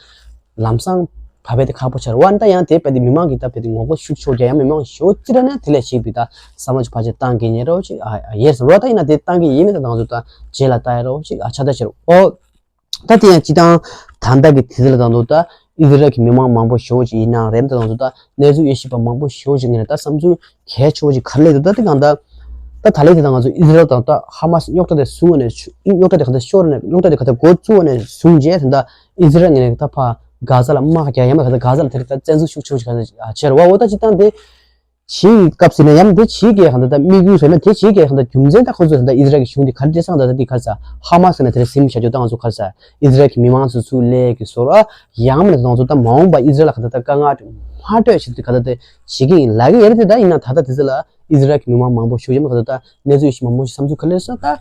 ལམ་སང་བབས་པ་དེ་ཁག་པོ་ཆགས་རེད་བ། ད་ཡང་དེ་བས་དེ་མི་མང་གིས་ད་བས་དེ་ངོ་རྒོལ་ཤུགས་ཆེ་བོ་རྒྱག་ཡང་མི་མང་ཞེ་པོ་ཅིག་ར་ནས་དེ་ལས་ཞིག་པའི་ད་བསམ་བློ་ཅིག་ཕལ་ཆེར་བཏང་གི་ཉེ་རོགས་ཅིག་ཨ་ཡེ་ཟེར་རོ། ད་ཡིན་ན་དེ་བཏང་གི་ཡིན་མིན་ད་དང་ཚོ་ད་རྗེས་ལ་ལྟ་ཡ་རོགས་ཅིག་ཨ་ཆ་ད་ཆེ་རོ། ཨོ་ད་དེ་ཡང་སྤྱི་བཏང་ད་ལྟ་གི་དུས་ཚོད་ལ་དང་དུ་ད་ཨི་ཟི་རལ་གྱི་མི་མང་མང་པོ་ཞེ་པོ་ཅིག་ཡིན་ནའང་རེད། ད་དང་ཚོ་ད་གནས་ཚུལ་དབྱེ་ཞིབ་པ་མང་པོ་ཞེ་པོ་ཅིག་ངས་ད་བསམ་ཚུལ་གལ་ཆེ་བོ་ཅིག་ག་རེ་སླེབས་འདུག་ད་དེ་གང་ད་ད་ད་ལན་དེ་ད་ང་ཚོ་ཨི་ཟི་རལ་དང་ད་ཧ་མ་སི་རྙོག་དྲ་དེ་སྲུང་བ་ནས་རྙོག་དྲ་དེ་ག་ད་ཤོར་ནས་རྙོག་དྲ་དེ་ག་ད་འགོ་བཙུགས་པ་ནས་བཟུང་རྗེས་ད་ད་ཨི་ཟི་རལ་ངོས་ནས་ད་ཕར་གྷ་ཟ་ལ་དམག་རྒྱག་ཡ་མ་ག་ད་གྷ་ཟ་ལ་དེ་རིང་ད་བཙན་འཛུལ་ཤུགས་ཆེ་བོ་ཞིག་ག་ད་བྱས་རེད་བ། འོ་ད་སྤྱིར་བཏང་དེ་བྱེད་ཀྱི་སྐབས་སུ་ནས་ཡང་དེ་བྱེད་ཀྱི་ག་ད་ད་དམིགས་ཡུལ་ཟེར་ན་དེ་བྱེད་ཀྱི་ག་ད་རྒྱུ་མཚན་ད་ཁོ་ཚོས་ད་ཨི་ཟི་རལ་གྱི་གཞུང་དེ་ག་རེ་བྱས་སོང་ད་ད་དེ་ག་རེ་ཟ་ཧ་མ་སི་ནས་དེ་རིང་ཟིན་བྱ་རྒྱུ་ད་ང་ཚོ་ག་རེ་ཟ་ཨི་ཟི་རལ་གྱི་མི་མང་ཚོ་ཚུར་སླེབས་ཀྱི་བཟོ་ར་ཡང་མིན་ད་ང་ཚོ་ད་མ་འོངས་པ་ཨི་ཟི་རལ་ལ་ག་ད་ད་དཀའ་ངལ་མ་སྤྲོད་ཆེད་དུ་ག་ད་ད་བྱེད་ཀྱི་ཡིན་ལབ་ཀྱི་ཡོད་རེད། དེ་ད་ཡིན་ན་ད་ད་དེ་ཚོ་ལ་ཨི་ཟི་རལ་གྱི་མི་མང་མང་པོ་ཞུ་ཡ་མ་ག་ད་ད་གནས་ཚུལ་ཞིག་མང་པོ་ཞིག་བསམ་ཚུལ་ག་ལེར་སོང་ད།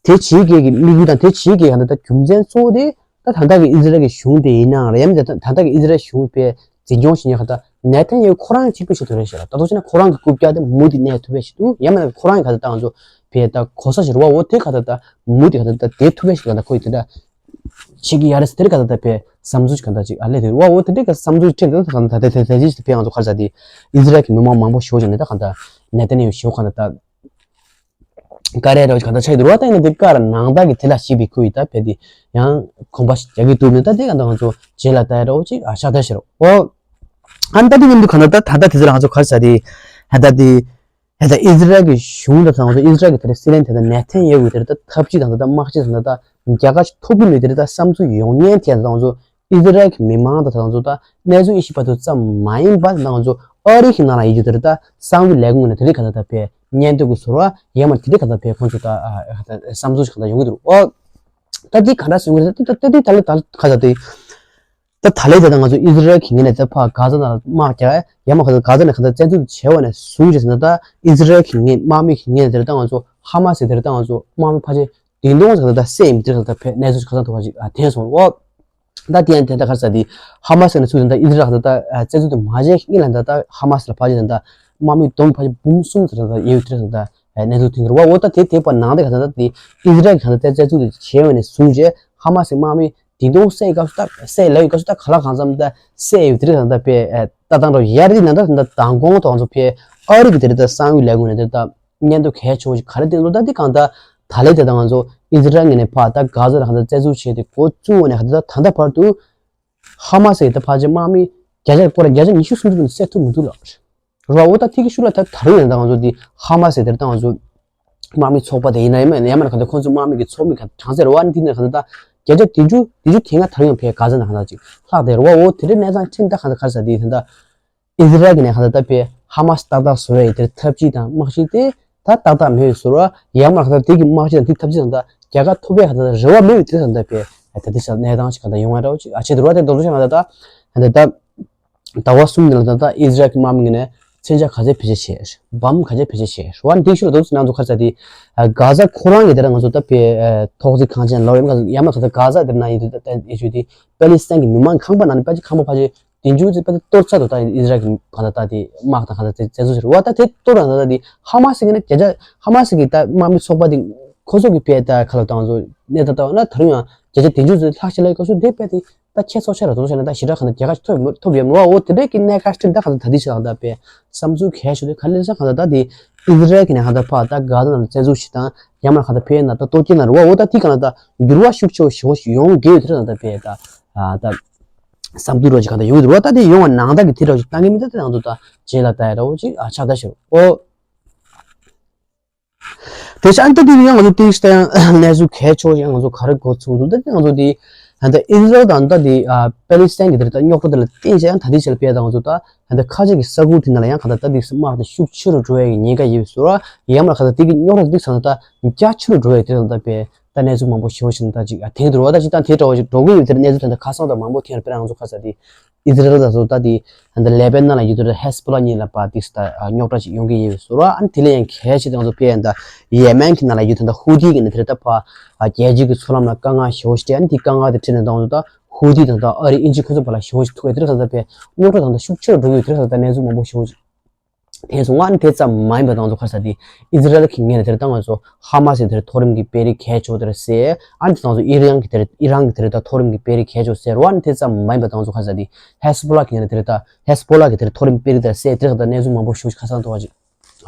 དེ་བྱེད་ཀྱི་གི་དམིགས་ཡུལ་དང་དེ་བྱེད་ཀྱི་གི་ད་ལྟ་རྒྱུ་མཚན་གཙོ་བོ་དེ་ད་ད་ལྟ་གི་ཨི་ཟི་རལ་གྱི་གཞུང་དེ་ཡིན་ནའང་རེད། ཡང་མིན་ད་ད་ལྟ་གི་ཨི་ཟི་རལ་གཞུང་པས་འཛིན་སྐྱོང་བྱེད་མཁན་ཁ་ད་ནེ་ཐན་ཡ་ཧུ་ཁོ་རང་གཅིག་པུ་ཞིག་ཐུབ་རེད་ཤག་ད་དུང་བྱས་ན་ཁོ་རང་གི་རྐུབ་བཀྱག་དེ་མུ་དེ་གནས་ཐུབ་པ་ཞིག་འདུག་ཡང་མིན་ན་ཁོ་རང་གི་ཁ་ད་ད་ང་ཚོ་པས་ད་གོ་ས་ཞིག་རེད་བ། འོ་དེ་ཁ་ད་ད་མུ་དེ་ཁ་ད་ད་དེ་ཐུབ་པ་ཞིག་ཁ་ད་ཁོ་ཡི་དེ་འདྲ་བྱེད་ཀྱི་ཡ་རེད་ཟེར་དེ་ཁ་ད་ད་པས་བསམ་ཚུལ་ཞིག་ཁ་ད་ཅིག་ཨ་ལས་དེ་རེད་བ། འོ་དེ་འདྲའི་ཁ་བསམ་ཚུལ་ཁྲིད་དེ་ད་ཁ་ད་ད་དེ་དེ་དེ་ཅིག་པས་ང་ཚོ་ཁ་ད་ད་དེ་ཨི་ཟི་རལ་གྱི་མི་མང་མང་པོ་ཞེ་པོ་ཅིག་ནས་ད་ཁ་ད་ནེ་ཐན་ཡ་ཧུ་ཞེ་པོ་ཁ་ད་ད། ཀ་རེ་རོ་གང་ལྟར་ཆགས་འདུག་རོ། ད་ཡིན་ན་དེ་ཀ་ར་ནང་ད་གི་དེ་ལ་ཞིག་པའི་ཁུལ་ཡིན། ད་བས་དེ་ཡང་གོམ་པ་རྒྱག་གི་འདུག་མེད། ད་དེ་གང་ལྟར་ང་ཚོ་རྗེས་ལ་ད་ཡ་རོ་ཅིག་ཨ་ཤ་ད་ཤི་རོ་ཨོ། ཨ་ནི་ད་དེ་མཉམ་དུ་གང་ལྟར་ད་ད་ད་དེ་ཚོ་ལ་ང་ཚོ་ག་རེ་ཟ་དེ་ཧ་ད་དེ་ཧ་ད་ཨི་ཟི་རལ་གྱི་གཞུང་ད་ད་ང་ཚོ་ཨི་ཟི་རལ་གྱི་དེ་རེད་སི་ལན་དེ་ད་ནེ་ཐན་ཡ་ཧུ་དེ་རེད། ད་ཐབས་ཇུས་དང་ད་ད་དམག་ཆས་དང་ད་ད་རྒྱ་གར་ཐོབ་གི་མེད་དེ་རེད། ད་བསམ་ཚུལ་ཡོང་ཉན་དེ་ད་ང་ཚོ་ཨི་ཟི་རལ་གྱི་མི་མང་དང་ད་ང་ཚོ་ད་གནས་ཚུལ་ཨི་ཤི་པ་དུ་ཙམ་མ་ཡིན་པ་ད་ང་ཚོ་ཨ་རི་གི་ནང་ལ་ཡིན་རྒྱུ་དེ་རེད། ད་གསང་བའི་ལས་ཁུངས་ནས་དེ་རིགས་གང་ལྟར་ད་བས་སྙན་ཐོ་གི་ཟུར་བ་ཡ་མ་དེ་རིགས་གང་ལྟར་བས་ཁོང་ཚོ་ད་བསམ་ཚུལ་གང་ལྟར་ཡོང་གི་འདུག་ཨོ། ད་འདི་ག་འདྲ་སེམས་ཁུར་ད་ད་ད་འདི་ད་ལེ་ད་ལེ་ག་ད་དེ་ད་ད་ལེ་ད་ད་ང་ཚོ་ཨི་ཟི་རལ་གྱི་ངོས་ནས་ད་ཕ་ག་ཟ་ནང་དམག་རྒྱག་ཡ་མ་ག་ད་ག་ཟ་ནས་ག་ད་བཙན་འཛུལ་བྱས་པ་ནས་བཟུང་བྱས་ཟིན་ད་ད་ཨི་ཟི་རལ་གྱི་ངོས་དམག་མི་གི་ངོས་ནས་དེར་ད་ང་ཚོ་ཧ་མ་སི་དེར་ད་ང་ཚོ་དམག་མི་ཕལ་ཆེར་བདུན་སྟོང་ཟིག་ད་ད་བསད་ཡིན་དེར་ད་ད་ཕེ་གནས་ཚུལ་ག་ས་ཐུག་པ་ཅིག་ཨ་ཐེན་སོང་ཨོ། ད་དེ་ཡང་དེ་ད་ག་ས་དེ་ཧ་མ་སི་ནས་ཚུར་ད་ད་ཨི་ཟི་རལ་ད་ད་བཙན་འཛུལ་དུ་མ་བྱས་ངེས་ལ་ད་ད་ཧ་མ་སི་ལ་ཕལ་ཆེར་ད་ད་དམག་མི་བསྡོམས་ཕལ་ཆེར་འབུམ་གསུམ་ཟིག་ད་ད་ཡོད་དེར་ད་ད་གནས་ཚུལ་ཐོན་གི་རེད་བ། འོ་ད་དེ་དེ་པ་ནང་དེ་ག་ད་ད་དེ་ཨི་ཟི་རལ་གི་ག་ད་ད་བཙན་འཛུལ་དུ་བྱས་པ་ནས་བཟུང་རྗེས་ཧ་མ་སི་དམག་མི་བདུན་སྟོང་བསད་སྐབས་སུ་ད་བསད་ལབ་ཡོད་སྐབས་སུ་ད་ག་ལ་གང་འཚམ་ད་བསད་ཡོད་དེ་རེད་ད་ད་ཕེ་ད་ད་འགྲོ་ཡར་དེ་ནང་ད་ད་མདང་དགོང་ཐོག་ཚོ་ཕེ་ཨ་རི་གི་དེ་རེད་ད་གསང་བའི་ལས་ཁུངས་ནས་དེ་ད་སྙན་ཐོ་གལ་ཆེ་བོ་ཞིག་ག་རེ་བསྟན་འདུག་ད་འདི་གང་ལྟར་ད་ལན་དེ་ད་ང་ཚོ་ཨི་ཟི་རལ་ངོས་ནས་ཕར་ད་ག་ཟ་ལ་གང་ལྟར་བཙན་འཛུལ་བྱས་ཏེ་འགོ་བཙུགས་ནས་ག་ད་ད་ལྟ་བར་དུ་ཧ་མ་སི་ད་ཕལ་ཆེར་དམག་མི་བརྒྱ་ཆ་སྐོར་བརྒྱ་ཆ་ཉི་ཤུ་སུམ་ཅུ་ཙམ་བསད་ཐུབ་མི་འདུག་ལགས། རེད་བ། འོ་ད་ཐིག་གི་ཤུ་ལ་ད་ད་རུང་ཡང་ད་ང་ཚོ་འདི་ཧ་མ་སི་དེར་ད་ང་ཚོ་དམག་མི་ཚོགས་པ་དེ་ཡིན་ན་ཡང་མིན་ཡང་མིན་ན་གང་ལྟར་ཁོང་ཚོ་དམག་མི་གི་ཚོགས་མི་གང་གྲངས་ཚད་རེད་བ། ཨ་ནི་འདི་ནས་གང་ལྟར་ད་བརྒྱ་ཆ་བདུན་ཅུ་བདུན་ཅུ་དེ་སྔ་ད་རུང་ཡང་ཕེ་ག་ཟ་ན་གང་ལྟར་ཅིག་ལྷག་དེ་རེད་བ། འོ་དེ་རིང་གནས་ཚང་ཁྲིམས་ད་གང་ལྟར་ག་ཟ་འདི་ད་ལྟ། ཨི་ཟི་རལ་གྱི་ནས་ཁ་ད་ལྟ་པའི་ཧ་མ་སི་ཏག་ཏག་བཟོ་བའི་དེར་ཐབས་ཇུས་དང་དམག་ཤུགས་དེ་ད་ཏག་ཏག་མེད་པའི་བཟོ་ར་ཡང་མ་ཁ་ད་དེ་གི་དམག་ཤུགས་དང་དེ་ཐབས་ཇུས་དང་ད་རྒྱལ་ཁ་ཐོབ་པའི་ཁ་ད་རེ་བ་མེད་པའི་དེ་ད་ལྟ་པའི་ད་དེ་ས་གནས་སྟངས་ཤིག་ག་ད་ཡོང་བ་འདྲ་བོ་ཅིག་ཨ་ཆེ་དུ་ར་དེ་རྡོག་རྡོག་ཤ་ང་ད་ད་ད་ད་ཟླ་བ་གསུམ་ནང་ལ་ད་ད་ཨི་ཟི་རལ་གྱི་དམག་མི་ངོས་ནས་མཚོན་ཆ་ག་ཚད་བེད་སྤྱོད་བྱས་བམ་ག་ཚད་བེད་སྤྱོད་བྱས་ར་འདི་ཤུ་ལ་རྡོག་ཅིག་ནང་དུ་ཁ་ས་དེ་ག་ཟ་ཁོ་རང་གི་དེ་ར་ང་ཚོ་ད་པའི་ཐོག་བརྩེགས་ཁང་ཆེན་ལོ་ཡང་མ་ཁ་ད་ག་ཟ་དེ་ན་ཡིན་དུ་ད་ད་ཨེ་ཆུ་དེ་པེ་ལི་སི་ཐན་གྱི་མི་མང་ཁང་པ་ནང་ནས་པ་ཅིག་ཁང་པ་ཕ་ཆེ་དེ་མཇུག་ཚེ་ཕ་ཏི་གཏོར་ཚར་དུ་ད་ཨི་ཟི་རལ་གྱི་གང་ལྟར་ད་དེ་དམག་དང་གང་ལྟར་དེ་བཙན་འཛུལ་ཟེར་བ་ད་དེ་གཏོར་རང་ད་ད་དེ་ཧ་མ་སི་གི་ནི་བརྒྱ་ཆ་ཧ་མ་སི་གི་ད་དམག་མི་ཚོགས་པ་དེ་ཁོ་ཚོ་གི་དཔེ་ད་ཁ་ལ་བཏང་ཚོ་གནས་ད་ལྟ་བ་ན་ད་རུང་ཡང་བརྒྱ་ཆ་དེ་མཇུག་ཚེ་ལྷག་ཤི་ལ་ཡི་ཁོ་ཚོ་དེ་དཔེ་དེ་ད་ཁྱེད་ཚོ་ཆ་ར་ཚོ་ཆ་ན་ད་ཞི་དྲག་གང་ལྟར་རྒྱལ་ཁ་ཐོབ་ཐོབ་ཡོད་མ་རེད་བ། འོ་དེ་འདྲས་ཀྱི་གནས་ཁ་སྤྲིན་ད་གང་ལྟར་ད་དེ་ཆ་ལ་ད་དཔེ་བསམ་ཚུལ་གལ་ཆེ་དེ་ག་ལེར་ས་གང་ལྟར་ད་དེ་ཨི་ཟི་རལ་གི་ནས་གང་ལྟར་ཕ་ད་ག་ད་ན་བཙན་འཛུལ་ཞིག་དང་ཡང་མ་གང་ལྟར་ཕེ་ན་ད་གཏོར་སྐྱོན་ན་རེད་བ། འོ་ད་དེ་གང་ལྟར་འགྱུར་བ་ཤུགས་ཆེ་བོ་ཞེ་བོ་ཞིག་ཡོང་དགོས་ཡོད་དེ་ར་ད་དཔེ་ད་ད། བསམ་ཚུལ་རོ་ཅིག་གང་ལྟར་ཡོང་གི་འདུག་རོ། ད་དེ་ཡོང་བ་ནང་ལྟར་གྱི་དེ་རོ་ཅིག་བཏང་གི་མི་འདུག་དེ་ང་ཚོ་ད་རྗེས་ལ་ལྟ་ཡ་རོ་ཅིག་ཨ་ཆགས་ད་ཤོད་ཨོ། དེ་ཤ་ཨན་ད་དེ་ཡང་ང་ཚོ་ཏིག་ཤ་ཡང་གནས་ཚུལ་གལ་ཆེ་བ་ཡང་ང་ཚོ་ག་རེ་གོ་ཚུགས་འདུག་ད་དེ་ང་ཚོ་དེ་ད་ཨི་ཟི་རལ་དང་ད་དེ་པེ་ལི་སི་ཐན་གྱི་དེ་རེད་ད་རྙོག་དྲ་དེ་ལ་བརྟེན་བྱས་ཡང་ད་དེ་ཆ་ལ་དཔེ་ད་ང་ཚོ་ད་ད་ཁ་ཆེ་གི་ས་ཁུལ་དེ་ནང་ལ་ཡང་ག་ད་ད་དེ་དམག་དེ་ཤུགས་ཆེ་རུ་འགྲོ་ཡ་གི་ཉེན་ཁ་ཡོད་པའི་བཟོ་ར་ཡང་མ་ག་ད་དེ་གི་རྙོག་དྲ་དེ་ཚང་ད་རྒྱ་ཆེ་རུ་འགྲོ་ཡ་དེ་ད་ད་དཔེ། ད་གནས་ཚུལ་མང་པོ་ཞེ་པོ་ཞིག་ད་ཅིག་ཨ་དེང་དུ་རོ་ད་ཅིག་དང་དེ་འདྲ་བོ་ཞིག་འགྲོ་གི་ཡོད་དེར་གནས་ཚུལ་དེ་འདྲ་ཁ་སང་དང་མང་པོ་ཐོན་པར་ང་ཚོ་ཁ་ས་དེ་ཨི་ཟི་རལ་དང་སོ་ད་དེ་ད་ལེ་པེ་ནན་ལ་ཡོད་དེར་ཧེ་སི་པོ་ལ་གཉིས་ལ་པ་དེ་ད་རྙོག་དྲ་ཅིག་ཡོང་གི་ཡོད་སོ་ར། ཨ་ནི་དེ་ལས་ཡང་གལ་ཆེ་དང་ཚོ་པེ་ཡན་ད་ཡེ་མེན་གྱི་ནང་ལ་ཡོད་དེ་ད་ཧུ་ཐི་གི་ནི་དེར་ད་ཕ་རྒྱལ་སྤྱི་གི་འཚོ་ལམ་ལ་དཀའ་ངལ་ཞེ་པོ་ཞིག་སྤྲད། ཨ་ནི་དེ་དཀའ་ངལ་དེ་འཕྲད་ནས་དང་ཚོ་ད་ཧུ་ཐི་དང་ད་ཨ་རི་ཨིན་ཇི་ཁོ་ཚོ་བར་ལ་ཞེ་པོ་ཞིག་ཐུག་ཡོད་དེར་ད་ད་པེ་རྙོག་དྲ་དང་ད་ཤུགས་ཆེ་རུ་འགྲོ་གི་ཡོད་དེར་ད་ད་གནས་ཚུལ་མང་པོ་ཞེ་པོ་ཞིག་དེ་སོང་ང་ནི་དེ་ཙམ་མ་ཡིན་པ་དང་ཚོ་ཁ་ས་དེ་ཨི་ཟི་རལ་གྱི་ངོས་ནས་དེར་ད་ང་ཚོ་ཧ་མ་སི་དེར་མཐོ་རིམ་གྱི་སྤེལ་རིགས་གལ་ཆེ་བོ་དེར་ཟེར། ཨ་ནི་དེ་ང་ཚོ་ཨི་རན་གྱི་དེར་ཨི་རན་གྱི་དེར་ད་མཐོ་རིམ་གྱི་སྤེལ་རིགས་གལ་ཆེ་བོ་ཟེར་བ་ནི་དེ་ཙམ་མ་ཡིན་པ་དང་ཚོ་ཁ་ས་དེ་ཧེ་སི་པོ་ལ་གི་ངོས་ནས་དེར་ད་ཧེ་སི་པོ་ལ་གི་དེར་མཐོ་རིམ་སྤེལ་རིགས་དེར་ཟེར་དེར་ད་གནས་ཚུལ་མང་པོ་ཞིག་ཁ་སང་ཐོག་ཅིག་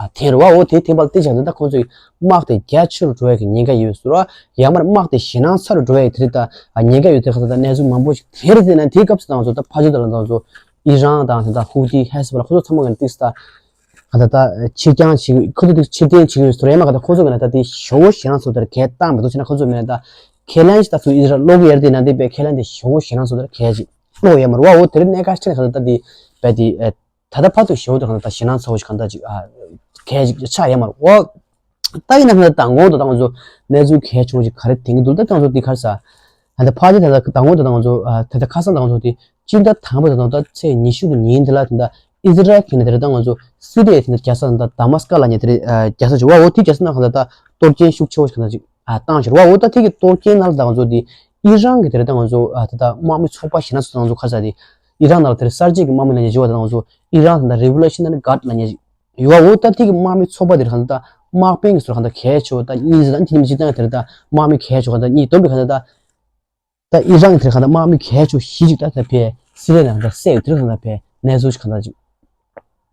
ཨ་དེར་བ་འོ་དེ་ཐེངས་པ་ལ་དེ་བྱས་ད་ཁོང་ཚོའི་དམག་དེ་རྒྱ་ཆེ་རུ་འགྲོ་ཡ་གི་ཉེན་ཁ་ཡོད་ཟེར་བ་ཡང་མར་དམག་དེ་ཞེད་སྣང་ཚ་རུ་འགྲོ་ཡ་དེར་ད་ཉེན་ཁ་ཡོད་དེར་ཁ་ས་ད་གནས་ཚུལ་མང་པོ་ཞིག་དེར་ཟེར་ན་དེའི་སྐབས་སུ་དང་ཚོ་ད་ཕ་ཇོ་དང་ལ་དང་ཚོ་ཨི་རན་དང་ད་ཧུ་ཐི་ཧེ་སི་པོ་ལ་ཁོ་ཚོ་ཚང་མ་གི་ཏིག་ས་ད། ག་ད་ད་ཕྱིར་འགྱངས་བྱེད་ཁོ་ཚོ་དེ་ཕྱིར་འཐེན་བྱེད་ཀྱི་ཡོད་ཟེར་ཡ་མ་ག་ད་ཁོ་ཚོ་གི་ན་ད་དེ་ཞེ་པོ་ཞེད་སྣང་ཚོ་དེར་གས་བཏང་མི་འདུག་ཟེར་ན་ཁོ་ཚོ་མི་ན་ད་ཁས་ལེན་ཞིག་ད་ཚུར་ཨི་ཟི་རལ་ལོག་གི་ཡར་དེ་ན་དེ་པའི་ཁས་ལེན་དེ་ཞེ་པོ་ཞེད་སྣང་ཚོ་དེར་གས་ཅིག་ལོག་ཡ་མ་རེད་བ། འོ་དེ་རིང་གནས་ཀ་ཤི་ཁ་ད་ད་དེ་པའི་དེ་ད་ལྟ་བར་དུ་ཞེ་པོ་དེ་ག་ད་ད་ཞེད་སྣང་ཚ་བོ་ཞིག་ག་ད་ཅིག་གས་ཅིག་ཆགས་ཡ་མ་རེད་བ། ད་ཡིན་ན་ཁ་ད་དང་གོང་དུ་ད་ང་ཚོ་གནས་ཚུལ་གལ་ཆེ་བོ་ཞིག་ག་རེ་དེང་གི་འདུག་ད་ད་ང་ཚོ་དེ་གར་ས་ད་ད་ཕ་ཇི་ད་ད་དང་གོང་དུ་ད་ང་ཚོ་ད་ད་ཁ་སང་ད་ང་ཚོ་དེ། སྤྱི་ཟླ་དང་པོ་དང་ད་ཚེས་ཉི་ཤུ་གི་ཉིན་དེ་ལ་དེ་འདྲ་ཨི་ཟི་རལ་གྱི་ནས་དེ་རེད་ད་ང་ཚོ་སི་རི་ཡའི་དེ་འདྲ་རྒྱལ་ས་དང་ད་དཱ་མཱ་སི་ཀ་ལ་ཉེ་དེ་རེད་རྒྱལ་ས་བྱུང་བ། འོ་དེ་རྒྱལ་ས་ནང་གང་ད་ད་གཏོར་སྐྱོན་ཤུགས་ཆེ་བོ་ཞིག་གང་ད་ཅིག་བཏང་བྱུང་བ། འོ་ད་དེ་གི་གཏོར་སྐྱོན་ནང་ལ་ད་ང་ཚོ་དེ་ཨི་རན་གྱི་དེ་རེད་ད་ང་ཚོ་ད་ད་དམག་མི་ཚོགས་པ་ཞེ་ན་ཚོ་ད་ང་ཚོ་ཁ་ས་དེ་ཨི་རན་ནང་ལ་དེ་རེད་གསར་བརྗེ་གི་དམག་མི་ལ་ཉེ་བྱུང་བ་ད་ང་ཚོ་ཨི་རན་དང་ད་རེ་ཝོ་ལུ་ཤི་ན་རི་གཱར་ལ་ཉེ་ཡོད་བ། འོ་ད་དེ་གི་དམག་མི་ཚོགས་པ་དེ་རེད་གང་ད་ད་དམག་དཔོན་གྱི་ཚོ་གང་ད་གལ་ཆེ་བ་ད་གཉིས་ཟེར་ད་དེ་ནི་མི་གཅིག་ད་དེ་རེད་ད་དམག་མི་གལ་ཆེ་བ་ད་གཉིས་བསྡོམས་པའི་གང་ད་ད། ད་ཨི་རན་དེར་གང་ལྟར་དམག་མི་གལ་ཆེ་བཞི་ཅིག་ད་ད་ཕེ་སི་རི་ཡ་ནང་ད་བསད་ཡོད་དེར་གང་ལྟར་ཕེ་གནས་ཚུལ་ཞིག་གང་ལྟར་ཅིག་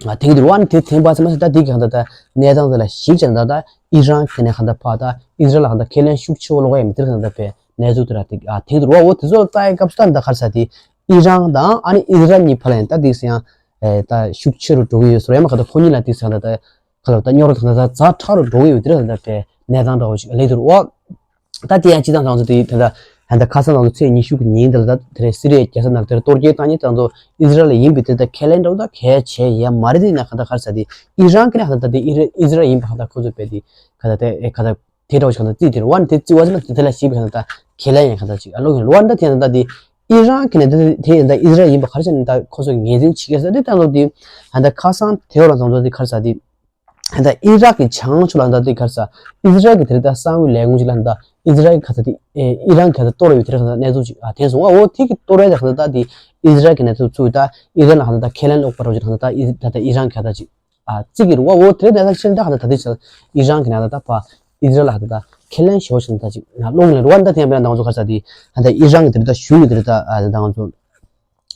ཨ་ཐེངས་དུ་རུ་ཨ་ནི་དེ་ཐེངས་པ་ཚེ་མ་ཚེ་ད་དེ་གི་གང་ལྟར་ད་གནས་སྟངས་དེ་ལ་གཞིགས་བྱས་ན་ད་ད་ཨི་རན་གི་ནས་གང་ལྟར་ཕ་ད་ཨི་ཟི་རལ་ལ་གང་ལྟར་ཁས་ལེན་ཤུགས་ཆེ་བོ་ལོག་ཡ་མི་དེར་གང་ལྟར་པའི་གནས་ཚུལ་དེ་ར་དེ་ཨ་ཐེངས་དུ་རུ་ཨ་འོ་དེ་ཚོ་ལ་ལྟ་ཡི་སྐབས་སུ་ད་ད་ག་རེ་ཟེར་དེ་ཨི་རན་དང་ཨ་ནི་ཨི་ཟི་རལ་གཉིས་བར་ལ་ཡང་ད་དེ་ཚོ་ཡང་ཨེ་ད་ཤུགས་ཆེ་རུ་འགྲོ་གི་ཡོད་ཟེར་ཡང་མ་གང་ལྟར་ཁོ་གཉིས་ལ་དེ་ཚོ་གང་ལྟར་ད་གང་ལྟར་ད་རྙོག་དྲ་གང་ལྟར་ད་ཛ་དྲག་རུ་འགྲོ་གི་ཡོད་དེ་ར་གང་ལྟར་པའི་གནས་སྟངས་འདྲ་བོ་ཞིག་སླེབས་འདུག་རུ་ཨ། ད་དེ་ཡང་སྤྱི་བཏང་ང་ཚོ་དེ་ད་ལྟ་ད་ལྟ་ཁ་སང་ང་ཚོ་ཚེས་ཉི་ཤུ་གི་ཉིན་དེ་ལ་ད་དེ་རེད་སི་རི་ཡའི་རྒྱལ་ས་ནང་དེར་གཏོར་སྐྱོན་བཏང་མཁན་ད་ང་ཚོ་ཨི་ཟི་རལ་ཡིན་པའི་དེ་ད་ཁས་ལེན་འདྲ་བོ་ད་གལ་ཆེ་ཡ་མ་རེད། དེ་ཡིན་ན་ག་ད་ག་རེ་ཟེར་དེ་ཨི་རན་གི་ནས་ག་ད་ད་དེ་ཨི་ར་ཨི་ཟི་རལ་ཡིན་པ་ག་ད་ཁོ་ཚོ་དཔེ་དེ་ག་ད་དེ་ཨེ་ག་ད་དེ་འདྲ་བོ་ཞིག་ག་ད་རྩིས་དེ་རེད་བ། ནི་དེ་རྩིས་བ་ཟེར་ན་དེ་དེ་ལ་ཞིབ་ག་ད་ད་ཁས་ལེན་ཡང་ག་ད་ཅིག་ཨ་ལོ་གི་རེད་བ། ནི་ད་དེ་ཡང་ད་དེ་ཨི་རན་གི་ནས་དེ་དེ་ཡང་ད་ཨི་ཟི་རལ་ཡིན་པ་ག་རེ་ཟེར་ན་ད་ཁོ་ཚོ་ངོས་འཛིན་བྱེད་ཀྱི་ཟེར་དེ་ད་ལོ་དེ་ད་ད་ཁ་སང་དེ་བ་ལ་ད་ང་ཚོ་དེ་ག་རེ་ཟེར་དེ། ད་ཨི་རག་གི་བྱང་ཕྱོགས་ལ་ད་དེ་ག་རེ་ཟེར། ཨི་ཟི་རལ་གྱི་དེ་རིང་ད་གསང་བའི་ལས་ཁུངས་ཅིག་ལ་ད་ཨི་ཟི་རལ་གྱི་ག་ས་དེ་ཨི་རན་གྱི་ད་གཏོར་ཡོད་དེ་རིང་ད་གནས་ཚུལ་ཅིག་ཨ་ཐོན་སོང་ཨ། འོ་དེ་གི་གཏོར་ཡ་ད་ག་ད་དེ་ཨི་ཟི་རལ་གྱི་གནས་ཚུལ་ཚུགས་ད་ཨི་རན་ལ་ག་ད་ཁས་ལེན་ལོག་པ་རོ་ཅིག་ད་ད་ཨི་ད་ད་ཨི་རན་གྱི་ད་ཅིག་ཨ་རྩིས་ཀྱི་རུ་བ། འོ་དེ་ད་ད་ཕྱིར་ད་ག་ད་ད་དེ་ཚོ་ཨི་རན་གྱི་ནང་ད་ད་ཕ་ཨི་ཟི་རལ་ལ་ག་ད་ད་ཁས་ལེན་ཞོ་ཞིག་ད་ཅིག་ལོག་ནས་རུ་བ། ད་དེ་ཡང་ད་ང་ཚོ་ག་རེ་ཟེར་དེ་ད་ད་ཨི་རན་གྱི་དེ་རིང་ད་གཞུང་གི་དེ་རིང་ད་ཨ་ད་ང་ཚོ།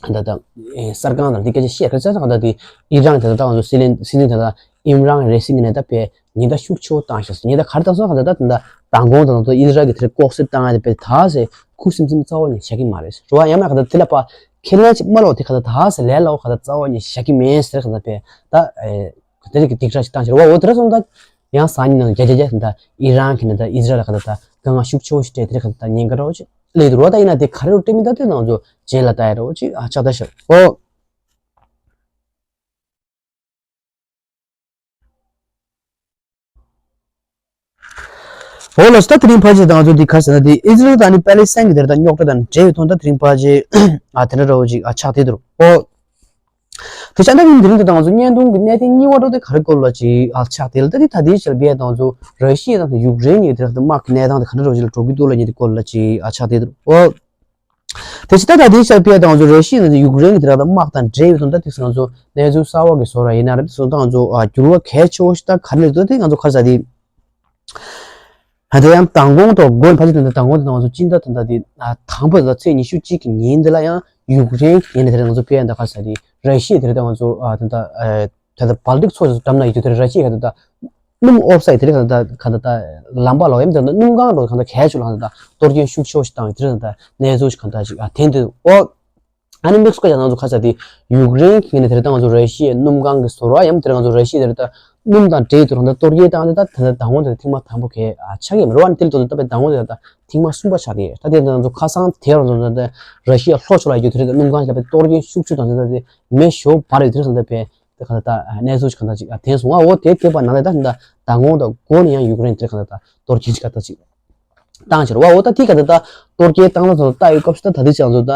ད་ལྟ་ཨེ་གསར་ཁང་དང་འདི་སྐད་ཆ་བཤད་ག་ཚ་ཚ་ག་ད་དེ་ཨི་རན་ད་ལྟ་ང་ཚོ་སྲིད་བློན་སྲིད་བློན་ད་ལྟ་ཨིམ་རན་རེ་སིང་གི་ནས་ད་པའི་ཉེན་བརྡ་ཤུགས་ཆེ་བོ་བཏང་ཤག་ཉེན་བརྡ་ག་རེ་བཏང་སོང་ག་ད་ད་ད་མདང་དགོང་དང་ད་ཨི་ཟི་རལ་གི་དེར་ལྐོག་གསོད་བཏང་ཡ་དེ་པའི་ད་ཟེ་ཁུ་སིམ་སིམ་རྩ་བ་ནས་བཞག་གི་མ་རེད་རེད་བ། ཡང་ན་ག་ད་དེ་ལ་པ་ཁས་ལེན་ཅིག་མ་ལོག་དེ་ག་ད་ད་ཟེ་ལས་ལོག་ག་ད་རྩ་བ་ནས་བཞག་གི་མེད་ཟེར་ག་ད་པའི་ད་ཨེ་དེ་རིགས་ཀྱི་སྡིགས་ར་ཞིག་བཏང་ཤག་རེད་བ། འོ་དེ་ར་སོང་ད། ཡང་སང་ཉིན་ནང་བརྒྱ་ཆ་བརྒྱ་ད་ཨི་རན་གྱི་ནས་ད་ཨི་ཟི་རལ་ལ་ག་ད་ད་དཀའ་ངལ་ཤུགས་ཆེ་བོ་ཞིག་སྤྲད་དེ་རེད་ག་ད་ད་ཉེན་ཁ་འདྲ་བོ་ཅིག་སླེབས་འདུག་རོ། ད་ཡིན་ན་དེ་ག་རེ་རུ་སྤྲད་མིན་ད་དེ་ང་ཚོ་རྗེས་ལ་ལྟ་ཡ་འདྲ་བོ་ཅིག་ཨ་ཆགས་ད་ཤག་ཨོ། ཨོ་ལགས་སོ། ད་དེ་རིང་ཕལ་ཆེར་ད་ང་ཚོ་འདི་ག་རེ་ཟེར་ན་དེ་ཨི་ཟི་རལ་དང་ནི་པ་ལི་སི་ཐན་གྱི་དེར་ད་རྙོག་དྲ་དང་འབྲེལ་བའི་ཐོག་ད་དེ་རིང་ཕལ་ཆེར་ཨ་དེ་འདྲ་འདྲ་བོ་ཅིག་ཨ་ཆགས་བསྡད་འདུག་རོ། ཨོ། དེ་ཆ་འདྲ་ཡིན་དེ་རིང་དེ་དང་ང་ཚོ་བརྙན་ཐུང་གི་གནད་དོན་གཉིས་པ་འགྲོ་དེ་ག་རེ་སྐོར་ལ་ཅིག་ཨ་ཆགས་དེ་ལ་ད་དེ་ད་དེའི་ཆར་བལ་དང་ཚོ་ར་ཤི་ཡ་དང་ཚོ་ཡུཀ་རེན་གཉིས་དེ་ར་ད་དམག་གི་གནས་སྟངས་དེ་ག་འདྲ་འདྲ་བོ་ཅིག་ལ་འགྲོ་གི་འདུག་ལ་ཉེ་དེ་སྐོར་ལ་ཅིག་ཨ་ཆགས་དེ་འདུག་ཨོ། དེ་ཕྱི་ད་ད་དེའི་ཆར་བལ་དང་ཚོ་ར་ཤི་ཡ་དང་ཚོ་ཡུཀ་རེན་གྱི་དེ་ར་ད་དམག་དང་འབྲེལ་ཡོད་དང་ད་དེ་ཚོ་ང་ཚོ་གནས་ཚུལ་གསར་བ་གི་བཟོ་ར་ཡིན་ན་ར་དེ་ཚོ་ད་ང་ཚོ་ཨ་འགྱུར་བ་གལ་ཆེ་བོ་ཞིག་ད་ག་རེ་འདུག་དེ་ང་ཚོ་ག་རེ་ཟ་དེ། ད་ལྟ་ཡང་མདང་དགོང་དང་དགོང་ཕལ་ཆེར་ད་ལྟ་མདང་དགོང་དང་ང་ཚོ་སྤྱི་ཟླ་ད་ལྟ་དེ་དང་པོ་ད་ལྟ་ཚེས་ཉི་ཤུ་གཅིག་གི་ཉིན་འདི་ལ་ཡང་ཡུཀ་རེན་གྱི་ཉིན་དེ་རིང་ང་ཚོ་བལ་ཡང་ད་ག་ས་དེ་ར་ཤི་ཡ་དེ་རིང་ད་ང་ཚོ་ད་ལྟ་ད་ལྟ་བལ་ཏིག་མཚོ་དེ་འགྲམ་ན་ཡོད་དུས་དེ་ར་ཤི་ཡ་ག་ད་ལྟ་སྣུམ་དབོར་ས་ཡི་དེ་རིང་ག་ད་ལྟ་ག་ད་ལྟ་ལམ་པ་ལ་ཡང་ད་ལྟ་སྣུམ་གང་རོ་ག་ད་གལ་ཆེ་ལ་ག་ད་ལྟ་གཏོར་སྐྱོན་ཤུགས་ཆེ་བོ་ཞིག་བཏང་ཡོད་དེ་རིང་ད་ལྟ་གནས་ཚུལ་ཞིག་ག་ད་ཞིག་ཨ་ཐེན་དུ་ཨོ། ཨ་ནི་དམིགས་སུ་བཀར་ཡང་ང་ཚོ་ཁ་ཚ་དེ་ཡུཀ་རེན་གྱི་ནས་དེར་ད་ང་ཚོ་ར་ཤི་ཡའི་སྣུམ་ཁང་གི་ཟོར་བ་ཡང་དེར་ང་ཚོ་ར་ཤི་ཡ་དེར་ད་སྣུམ་དང་འབྲེལ་དུ་རང་ད་གཏོར་སྐྱོན་བཏང་ནས་ད་ད་ད་དང་པོ་དེར་ཐེངས་མ་དང་པོ་གས་ཨ་ཆགས་ཀྱི་མི་རུ་བ་ནི་དེར་དུ་ད་པའི་དང་པོ་དེར་ད་ཐེངས་མ་གསུམ་པ་ཆགས་ཏེ་ད་དེར་ད་ང་ཚོ་ཁ་སང་དེར་ང་ཚོ་ད་ར་ཤི་ཡ་ལྷོ་ཕྱོགས་ལ་ཡོད་དེར་ད་སྣུམ་ཁང་ཞིག་ལ་པའི་གཏོར་སྐྱོན་ཤུགས་ཆུ་དང་ད་ད་དེ་མེ་ཤོ་བར་ཡོད་དེར་ད་ད་པའི་ད་ག་ད་ད་གནས་ཚུལ་ཞིག་ག་ད་ཅིག་ཨ་ཐེན་སོང་ཨ། འོ་དེ་དེ་པ་ན་ད་ད་ད་དང་པོ་ད་འགོ་ནས་ཡང་ཡུཀ་རེན་དེར་ག་ད་ད་གཏོར་སྐྱོན་ཞིག་ག་ད་ཅིག་བཏང་ཕྱིར་བ། འོ་ད་དེ་ག་ད་ད་གཏོར་སྐྱོན་བཏང་ན་ད་ལྟ་ཡོད་སྐབས་སུ་ད་ད་དེ་ཅང་ཚོ་ད་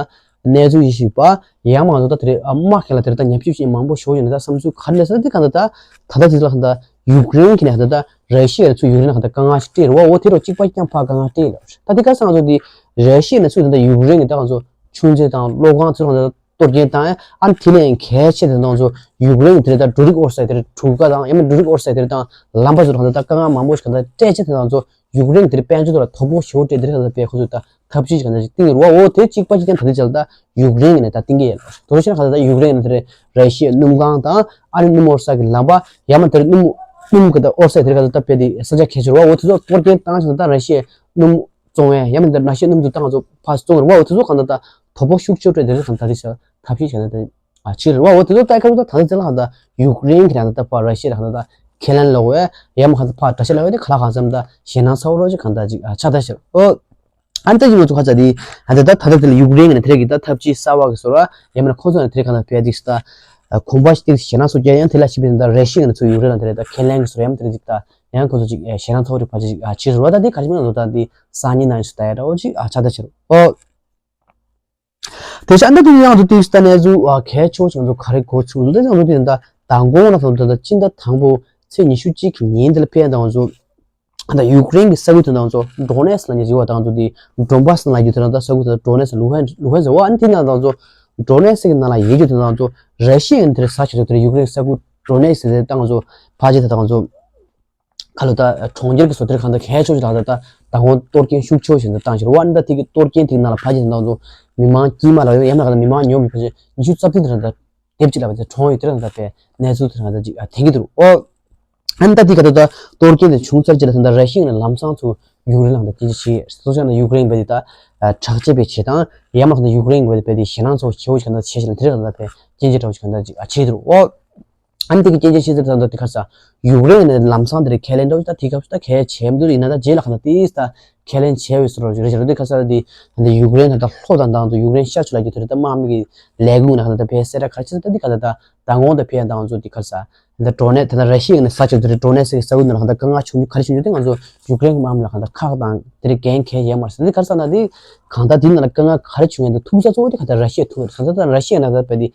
གནས་ཚུལ་ཞིག་ཞིག་པ་ཡང་མང་ཚོ་ད་དེ་རེད་ཨ། དམག་ཁེ་ལ་དེ་རེད་ད་ཉམས་ཞིབ་བྱེད་མང་པོ་ཞོག་ཡོད་ན་ད་བསམ་ཚུལ་ག་རེ་ལས་ས་དེ་ག་ད་ད་ད་ད་དེ་ལ་ད་ཡུཀ་རེན་གྱི་ནས་ད་ད་ར་ཤི་ཡ་ཚོ་ཡུཀ་རེན་ལ་ད་དཀའ་ངལ་ཞིག་སྤྲད་རེད་བ། འོ་དེ་རོ་གཅིག་པ་གཅིག་རྐྱང་ཕ་དཀའ་ངལ་སྤྲད་ལ་ད་དེ་ག་སང་ཚོ་དེ་ར་ཤི་ཡ་ནས་ཚུར་ད་ད་ཡུཀ་རེན་གྱི་ད་ང་ཚོ་ཆུ་མཛོད་དང་གློག་ཁང་ཚོ་ད་གཏོར་སྐྱོན་བཏང་ཨ། དེ་ལས་གལ་ཆེ་དེ་ད་ང་ཚོ་ཡུཀ་རེན་གྱི་དེ་རེད་ད་འབྲུ་རིགས་དབོར་ས་དེ་རེད་གྲུ་ཁ་དང་ཡང་མིན་འབྲུ་རིགས་དབོར་ས་དེ་རེད་དང་ལམ་པ་ཚོ་ད་ད་དཀའ་ངལ་མང་པོ་ཞིག་ག་ད་སྤྲད་ཆེ་དེ་ད་ང་ཚོ། ཡུཀ་རེན་དེར་དཔལ་འབྱོར་ཐོག་ལ་དོ་ཕོག་ཞེ་པོ་སྤྲད་དེ་རེད་ད་པའི་ཁོ་ཚོས་ད་ཐབས་ཇུས་གང་འདྲ་ཞིག་བཏིང་ཡོད་རེད་བ། འོ་དེ་གཅིག་པ་གཅིག་རྐྱང་ད་དེ་ཆ་ད་ཡུཀ་རེན་གྱི་ནས་ད་བཏིང་གི་ཡོད་རེད། དོ་རུ་ཤེས་ན་གང་ད་ད་ཡུཀ་རེན་གྱི་ནས་དེ་རེད་ར་ཤི་ཡའི་སྣུམ་ཁང་དང་ཨ་ནི་སྣུམ་དབོར་ས་གི་ལམ་པ་ཡང་མ་དེར་སྣུམ་སྣུམ་གི་ད་དབོར་ས་དེ་རེད་ག་ད་ད་པའི་དེ་ས་ཆ་གལ་ཆེ་རེད་བ། འོ་དེ་ཚོ་གཏོར་སྐྱོན་བཏང་ཞིང་ད་ར་ཤི་ཡའི་སྣུམ་བཙོང་བའི་ཡང་མ་དེར་ར་ཤི་ཡའི་སྣུམ་དུ་བཏང་ཚོ་ཕར་བཙོང་རེད་བ། འོ་དེ་ཚོ་གང་ད་ད་དོ་ཕོག་ཤུགས་ཆེ་སྤྲད་དེ་རེད་གང་ད་དེ་ཆ་ཐབས་ཤེས་བྱས་ན་ད། ཨ་ཕྱིར་རེད་བ། འོ་དེ་ཚོ་ལྟ་སྐབས་ད་ད་ལྟ་ཚེ་ལ་ཧ་ད་ཡུཀ་རེན་གྱི་ད་ད་ཕ་ར་ཤི་ཡ་ད་ད་ཁས་ལེན་ལོག་བས་ཡ་མ་ཧ་ད་ཕ་དྲ་ཤ་ལ་བས་དེ་ག་ལ་གང་འཚམ་ད་ཞེད་སྣང་ཚ་བོ་རོ་ཅིག་གང་ད་ཅིག་ཨ་ཆགས་ད་ཤར། ཨོ་ཨ་ནི་ད་ཡིན་ང་ཚོ་ཁ་ཚ་དེ་ཨ་ད་ད་ད་ད་དེ་ལ་ཡུཀ་རེན་གྱི་ནས་དེ་རེད་ཀྱི་ད་ཐབས་ཇུས་གསར་བ་གི་བཟོ་ར་ཡ་མ་ན་ཁོ་ཚོ་ནས་དེ་རེད་གང་ད་ཕལ་ཅིག་ད་གོམ་པ་ཞིག་དེ་ཞེད་སྣང་ཚོ་རྒྱ་ཡང་དེ་ལ་ཞིབ་པའི་ད་ར་ཤི་ཡ་ནས་ཚོ་ཡུཀ་རེན་ལ་དེ་རེད་ད་ཁས་ལེན་གི་བཟོ་ར་ཡ་མ་དེ་རེད་ཅིག་ད་ཡང་ཁོ་ཚོ་ཅིག་ཞེད་སྣང་ཚ་བོ་རེ་ཕལ་ཆེར་ཅིག་ཨ་ཕྱིར་རེད་བ། ད་དེ་ག་ཅིག་མིན་ང་ཚོ་ད་དེ་སང་ཉིན་ནང་ཞིག་ད་ཡ་འདྲ་བོ་ཅིག་ཨ་ཆགས་ད་ཕྱིར། ཨོ། དེ་ཆ་འདི་དེ་ཡང་དུ་ཏིག་ལྟ་གནས་ཚུལ་ཨ་གལ་ཆེ་བོ་ཅིག་ང་ཚོ་ག་རེ་གོ་ཚུལ་འདི་ཡང་དུ་དེ་ད་མདང་དགོང་ལ་ཚོ་ད་ལྟ་སྤྱི་ཟླ་དང་པོ་ཚེས་ཉི་ཤུ་གཅིག་གི་ཉིན་འདི་ལ་ཕེབས་ཡང་ད་ང་ཚོ་ད་ཡུཀ་རེན་གྱི་ས་ཁུལ་དུ་ད་ང་ཚོ་ཌོ་ནེ་སི་ལ་ཉེ་ཟེར་བ་ད་ང་ཚོ་དེ་ཌོན་བྷ་སི་ལ་ཉེ་དེ་ད་ས་ཁུལ་དུ་ཌོ་ནེ་སི་ལུ་ཧན་ལུ་ཧན་ཟེར་བ་ཨ་ནི་དེ་ནང་ད་ང་ཚོ་ཌོ་ནེ་སི་གི་ནང་ལ་ཡོད་རྒྱུ་དེ་ད་ང་ཚོ་ར་ཤི་ཡ་ཡིན་དེ་རེད་ས་ཆ་དེ་ཡུཀ་རེན་གྱི་ས་ཁུལ་ཌོ་ནེ་སི་ཟེར་ད་ང་ཚོ་ཕ་ཆེ་དེ་ད་ང་ཚོ། ཁ་ལོ་ད་གྲོང་ཁྱེར་གྱི་བཟོ་གཏེར་གང་ལྟར་གལ་ཆེ་ཤོས་དང་ད་ད་དང་པོ་གཏོར་སྐྱོན་ཤུགས་ཆེ་ཤོས་ཤིག་ད་བཏང་ཕྱིར་བ་ནི་ད་དེ་གི་གཏོར་སྐྱོན་དེ་གི་ནང་ལ་ཕལ་ཆེར་ད་ཚོ་མི་མང་དཀྱུས་མ་ལ་ཡང་ན་ག་ད་མི་མང་ཉུང་མི་ཕལ་ཆེར་ཉི་ཤུ་རྩ་བདུན་དེ་ད་ དེབ་ཅིག་ལ་བ་དེ་གྲོངས་ཡོད་དེ་རང་ད་པའི་གནས་ཚུལ་དེ་རང་ད་ཅིག་ཨ་ཐེན་གྱི་འདུག་ཨོ། ཨ་ནི་ད་དེ་ག་ད་ད་གཏོར་སྐྱོན་དེ་བྱུང་ཚར་རྗེས་ལ་ད་ད་ར་ཤི་ཡ་ནས་ལམ་སང་ཚུར་ཡུཀ་རེན་ལ་ད་སྐྱོན་བརྗོད་བྱས། སོ་སོ་ན་ཡུཀ་རེན་བ་དེ་ད་དྲག་ཆས་པའི་བྱེད་སྟངས་ཡ་མ་ཁ་ད་ཡུཀ་རེན་བ་དེ་པའི་དེ་ཞེད་སྣང་ཚོ་བྱེད་འོ་ཞིག་ག་ད་བྱས་ཞིག་ལ་དེ་རེད་ག་ད་པའི་སྐྱོན་བརྗོད་འདྲ་བོ་ཞིག་ག་ད་ཅིག་ཨ་བྱས་འདུག་ཨོ། ཨ་ནི་དེ་གི་སྐྱོན་བརྗོད་བྱས་ཚར་ད་ད་དེ་ག་ས་ཡུཀ་རེན་ནས་ལམ་སང་དེ་རེད་ཁས་ལེན་འདྲ་བོ་ཞིག་ད་དེ་སྐབས་སུ་ད་གལ་ཆེ་མི་འདུག་ཡིན་ན་ད་རྗེས་ལ་ག་ད་དེ་ད་ཁས་ལེན་བྱས་འོས་སོ་རོ་ཞིག་རེད་ཤག་རེད། དེ་ག་ས་ད་དེ་ད་ཡུཀ་རེན་ད་ད་ལྷོ་དང་དང་དུ་ཡུཀ་རེན་ཤར་ཕྱོགས་ལ་རྒྱུ་དེ་རེད་ད་དམག་མི་གི་ལས་འགུལ་ནང་ད་ད་བས་སེ་ར་ག་རེ་བྱས་ད་དེ་ག་ད་ད་མདང་དགོང་དང་ཕེབས་ཡ་དང་ང་ཚོ་འདི་ག་རེ་ཟ། འདི་ཌོ་ནེ་ད་ལྟ་ར་ཤི་ཡ་ནས་ས་ཆ་འདི་རེད། ཌོ་ནེ་སི་ཀི་ས་ཁུལ་འདི་ལ་གང་ལྟར་དཀའ་ངལ་བྱུང་རྒྱུ་ག་རེ་བྱུང་རྒྱུ་དེ་ང་ཚོ་ཡུཀ་རེན་གྱི་དམག་མི་ལ་གང་ལྟར་ཁག་དང་དེ་རིགས་འགན་གལ་ཡོད་མ་རེད་ཟེར། འདི་ག་རེ་ཟ་ན་འདི་གང་ལྟར་འདི་ནང་ལ་དཀའ་ངལ་ག་རེ་བྱུང་ཡང་འདི་ཐུག་ས་གཙོ་བོ་དེ་གང་ལྟར་ར་ཤི་ཡ་ཐུག་རེད། གང་ལྟར་ད་ར་ཤི་ཡ་ནང་ལ་བས་འདི་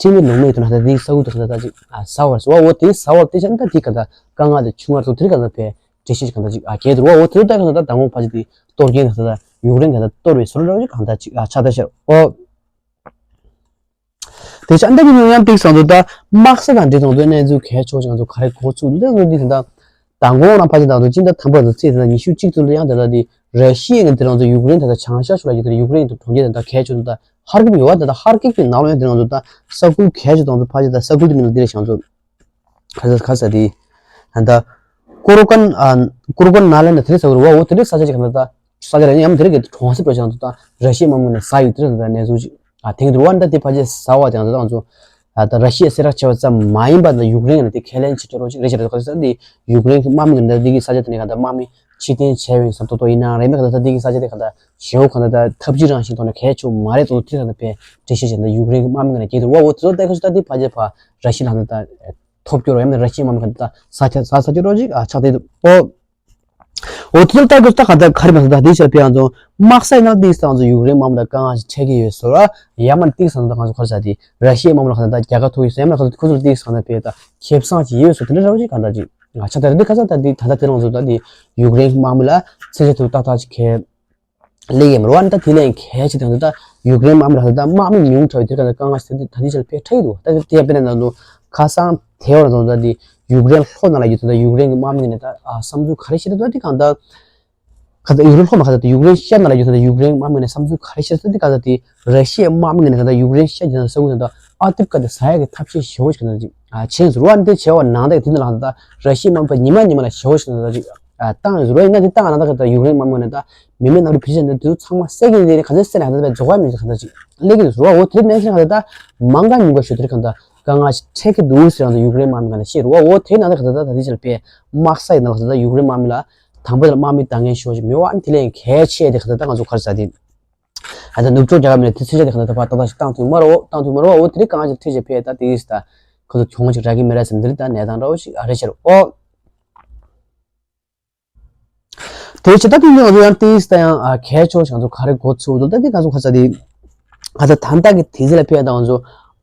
ཁྲིམས་མེད་ལུགས་མེད་དུ་ན་ད་འདི་ས་ཁུལ་དུ་གང་ལྟར་ད་ཅིག་ཨ་ཟ་བར་ཟ་བ་འོ་དེ་ཟ་བར་དེ་ཆ་ན་ད་འདི་གང་ལྟར་དཀའ་ངལ་དེ་བྱུང་བར་ཐུག་དེ་རིགས་གང་ལྟར་བས་འགྲེལ་བཤད་ཅིག་གང་ལྟར་ཅིག་ཨ་གལ་འདུག་བ། འོ་དེ་ལྟར་གང་ལྟར་ད་དང་པོ་ཕལ་ཆེར་དེ་གཏོར་སྐྱོན་གང་ལྟར་ད་ཡུཀ་རེན་གང་ལྟར་གཏོར་བའི་བཟོ་འདྲ་ཅིག་གང་ལྟར་ཅིག་ཨ་ཆགས་ད་ཤར་འོ། དེ་ཆ་འདི་གི་ཉོ་ཡང་ཏིག་སང་དུ་ད་དམག་ས་དང་འབྲེལ་ཐོག་ཏུ་གནས་ཚུལ་གལ་ཆེ་བ་ཞིག་ང་ཚོ་ག་རེ་གོ་ཚུལ་འདི་ང་ཚོ་འདི་དང་ད་དང་པོ་རང་ཕལ་ཆེར་དང་དུ་སྤྱི་ཟླ་དང་པོ་དང་ཚེས་དང་ཉི་ཤུ་གཅིག་ཙམ་དུ་ཡང་དེ་ལ་འདི་ར་ཤི་ཡའི་འདི་རང་ཚོ་ཡུཀ་རེན་དང་ད་བྱང་ཤར་ཕྱོགས་ལ་ཡོད་དེ་ཡུཀ་རེན་དུ་གྲོང་ཁྱེར་དང་ད་གལ་ཆེ་དུ་ད་ཧར་ཀིབ་ཡོད་བ། དེ་ད་ཧར་ཀིབ་ཀྱི་ནང་ལོགས་ཡང་དེ་རང་ཚོ་ད་ས་ཁུལ་གལ་ཆེ་དང་དུ་ཕལ་ཆེར་ད་ས་ཁུལ་དེ་མིན་ལ་འདི་རེ་ཞང་ཚོ་ཁ་ས་ཁ་ས་དེ་ད་ཀུ་རུ་ཀན་ཨ་ཀུ་རུ་ཀན་ནཱ་ལེནྡྲ་དེ་རེད་ཟེར་བ་རེད་བ། འོ་དེ་རེད་ས་ཆ་ཅིག་ག་ད་ས་ཆ་རེད། ཡང་དེ་རེད་གི་གྲོང་གསེབ་རེད་ཞང་ཚོ་ད་ར་ཤི་ཡའི་དམག་མི་ནས་ཟ་ཡོད་དེ་རེད། ད་གནས་ཚུལ་ཅིག་ཨ་ཐེངས་དུ་བ་འདྲ་དེ་ཕལ་ཆེར་ཟ་བ་ཅང་ཚོ་ད་ང་ཚོ་ཨ་ད་ར་ཤི་ཡ་སེ་རག་ཆེ་བ་ཙམ་མ་ཡིན་པ་ད་ཡུཀ་རེན་ནས་དེ་ཁས་ལེན་བྱེད་ཀྱི་རོགས་ཅིག་རེད་ཤག་རེད། ཁ་ས་དེ་ཡུཀ་རེན་གི་དམག་མི་གི་འདི་གི་ས་ཆ་དེ་ནས་ག་ད་དམག་མི་ཕྱིར་འཐེན་བྱས་པའི་ས་ཐོག་ཐོག་ཡིན་ན་རེད་མེད་ག་ད་ད་དེ་གི་ས་ཆ་དེ་ག་ད་ཞེ་བོ་ག་ད་ད་ཐབས་ཇུས་རང་བཞིན་ཐོག་ནས་གལ་ཆེ་བ་མ་རེད་ཚོ་དེ་ག་ད་པའི་འགྲེལ་བཤད་བྱས་ད་ཡུཀ་རེན་གི་དམག་མི་གི་ནས་སྐྱེས་འདུག་བ། འོ་དེ་ཚོ་ལྟ་ཁ་ཤས་ད་དེ་ཕལ་ཆེར་ཕ་ར་ཤི་ལ་ད་ཐོབ་སྐྱོར་ཡང་ན་ར་ཤི་ཡའི་དམག་མི་གི་ད་ས་ཆ་ས་ས་ཆ་རོགས་ཅིག་ཨ་ཆགས་བསྡད་འདུག་ཨོ། འོ་དེ་ལྟར་ལྟ་དགོས་ད་ག་ད་ག་རེ་མ་ཟད་ད་དེ་ཕྱིར་ཕེ་ཡང་ཚོ་དམག་ས་ཡིན་ན་ཏིག་སང་ཚོ་ཡུཀ་རེན་དམག་མི་ལ་དཀའ་ངལ་ཞིག་འཕྲད་ཀྱི་ཡོད་ཟེར་བ། ཡ་མ་ཏིག་སང་ཚོ་ང་ཚོ་ཁར་ས་དེ་ར་ཤི་ཡའི་དམག་མི་ལ་ག་ད་རྒྱལ་ཁ་ཐོབ་ཡོད་ཟེར། ཡ་མ་ཁ་ཚོ་ཁོ་ཚོ་ཏིག་སང་ད་ཕེ་ད་ཁེ་བཟང་ཞིག་ཡོད་ཟེར་དེ་འདྲ་ར་བ་ཞིག་ག་ད་ཅིག་ང་ཆ་ད་རེད། དེ་ཁ་ས་ད་དེ་ད་ད་དེ་རང་ཚོ་ད་དེ་ཡུཀ་རེན་དམག་མི་ལ་ཚེ་ཆ་ཐུབ་ཏག་ཏག་ཅིག་ཁེ་ལེགས་ཡིན་མ་རེད་བ། ད་དེ་ལས་གལ་ཆེ་དང་ད་ཡུཀ་རེན་དམག་མི་ལ་ད་དམག་མི་ཉུང་དྲགས་ཡོད་དེ་ག་ད་དཀའ་ངལ་ཞིག་ད་དེ་ད་དེ་ཆ་ལ་ཕེ་ཁྲ་ཡི་འདུག་ད་དེ་དེ་ཡ་དཔེར་ན་ད་དུང་ཁ་སང་དེ་བར་ཚོ་ད་དེ་ཡུཀ་རེན་ལྷོ་ནང་ལ་ཡོད་ཚོ་ད་ཡུཀ་རེན་གི་དམག་མི་གི་ནས་ད་ཨ་བསམ་ཚུལ་ག་རེ་བཤད་ད་ད་དེ་གང་ད། ཁ་ཚ་ཡུ་རོབ་ལྷོ་མ་ཁ་ཚ་དེ་ཡུཀ་རེན་ཤར་ནང་ལ་ཡོད་ས་དེ་ཡུཀ་རེན་དམག་མི་ནས་བསམ་ཚུལ་ག་རེ་བཤད་ས་དེ་ག་ཚ་དེ་ར་ཤི་ཡའི་དམག་མི་ནས་ཁ་ཚ་ཡུཀ་རེན་ཤར་གྱི་ས་ཁུལ་དེ་ད་ཨ་ཏིབ་ཀ་དེ་ཟ་ཡག་གི་ཐབས་ཤེས་ཞེ་པོ་ཞིག་ཁ་ཚ་ཅིག་ཨ་ཆེན་ཟུར་བ་འདི་བྱས་པ་ནང་ད་དེ་ནང་ལ་ཁ་ཚ་ད་ར་ཤི་ཡའི་དམག་མི་ཉི་མ་ཉི་མ་ལ་ཞེ་པོ་ཞིག་ཁ་ཚ་ཅིག་ཨ་བཏང་ཡོད་ཟུར་བ་ཡིན་ན་དེ་བཏང་ན་ད་ཁ་ཚ་ཡུཀ་རེན་དམག་མི་ནས་ད་མི་མེད་ནང་ལ་ཕི་ཤ་འདི་དུས་ཚང་མ་སད་ཀྱི་འདི་ཁ་ཚ་སད་ན་ཁ་ཚ་པའི་རྫོགས་པ་མི་ཁ་ཚ་ཅིག་ལེགས་ཀྱི་ཟུར་བ་འོ་དེ་ནས་ཁ་ཚ་ད་མང་ག་ཉུང་ག་ཞུ་དེ་ཁ་ཚ་དཀའ་ངལ་ཞིག་འཕྲད་ཀྱི་འདུག་ཟེར་ཡང་ད་ཡུཀ་རེན་དམག་མི་ཁ་ཚ་བཤད་རུ་བ་འོ་དེ་ནང་ད་ཁ་ཚ་ད་ད་དེ་ཕྱིར་པའི་དམག་ས་ཡི་ནང་ལ་ཁ་ཚ་ད་ཡུཀ་རེན་དམག་མི་ལ། དང་པོ་དེ་ལ་དམག་མི་འདང་ངེས་ཤོར་ཞིག་མི་བ་ཨ་ནི་དེ་ལས་གལ་ཆེ་དེ་ག་ད་ལྟ་ང་ཚོ་ག་རེ་ཟ་དེ། ཨ་ད་ནུབ་ཕྱོགས་རྒྱལ་ཁབ་ནས་དེ་ཚོད་ཆ་དེ་ག་ད་ལྟ་ཕར་ཏག་ཏག་ཞིག་བཏང་ཐུབ་མ་རེད། བཏང་ཐུབ་མ་རེད་བ། འོ་དེ་རིང་གང་ཅིག་ཐེ་ཆེ་ཕེ་ད་དེ་ཡིས་ད་ཁོ་ཚོ་གྱོང་ཅིག་རག་གི་མི་རེད་ཟེར་འདི་རེད། ད་གནས་སྟངས་འདྲ་བོ་ཞིག་ཨ་རེ་ཆེ་རེད་ཨོ། དེ་ཆེ་ད་དེ་ནས་ང་ཚོ་ཡང་དེ་ཡིས་ད་ཡང་ཨ་གལ་ཆེ་བ་ཞིག་ང་ཚོ་ག་རེ་གོ་ཚུལ་འདུག་ད་དེ་ང་ཚོ་ག་རེ་ཟ་དེ། ཨ་ད་ད་ལྟ་གི་དུས་ཚོད་ལ་ཕེ་ད་ང་ཚོ་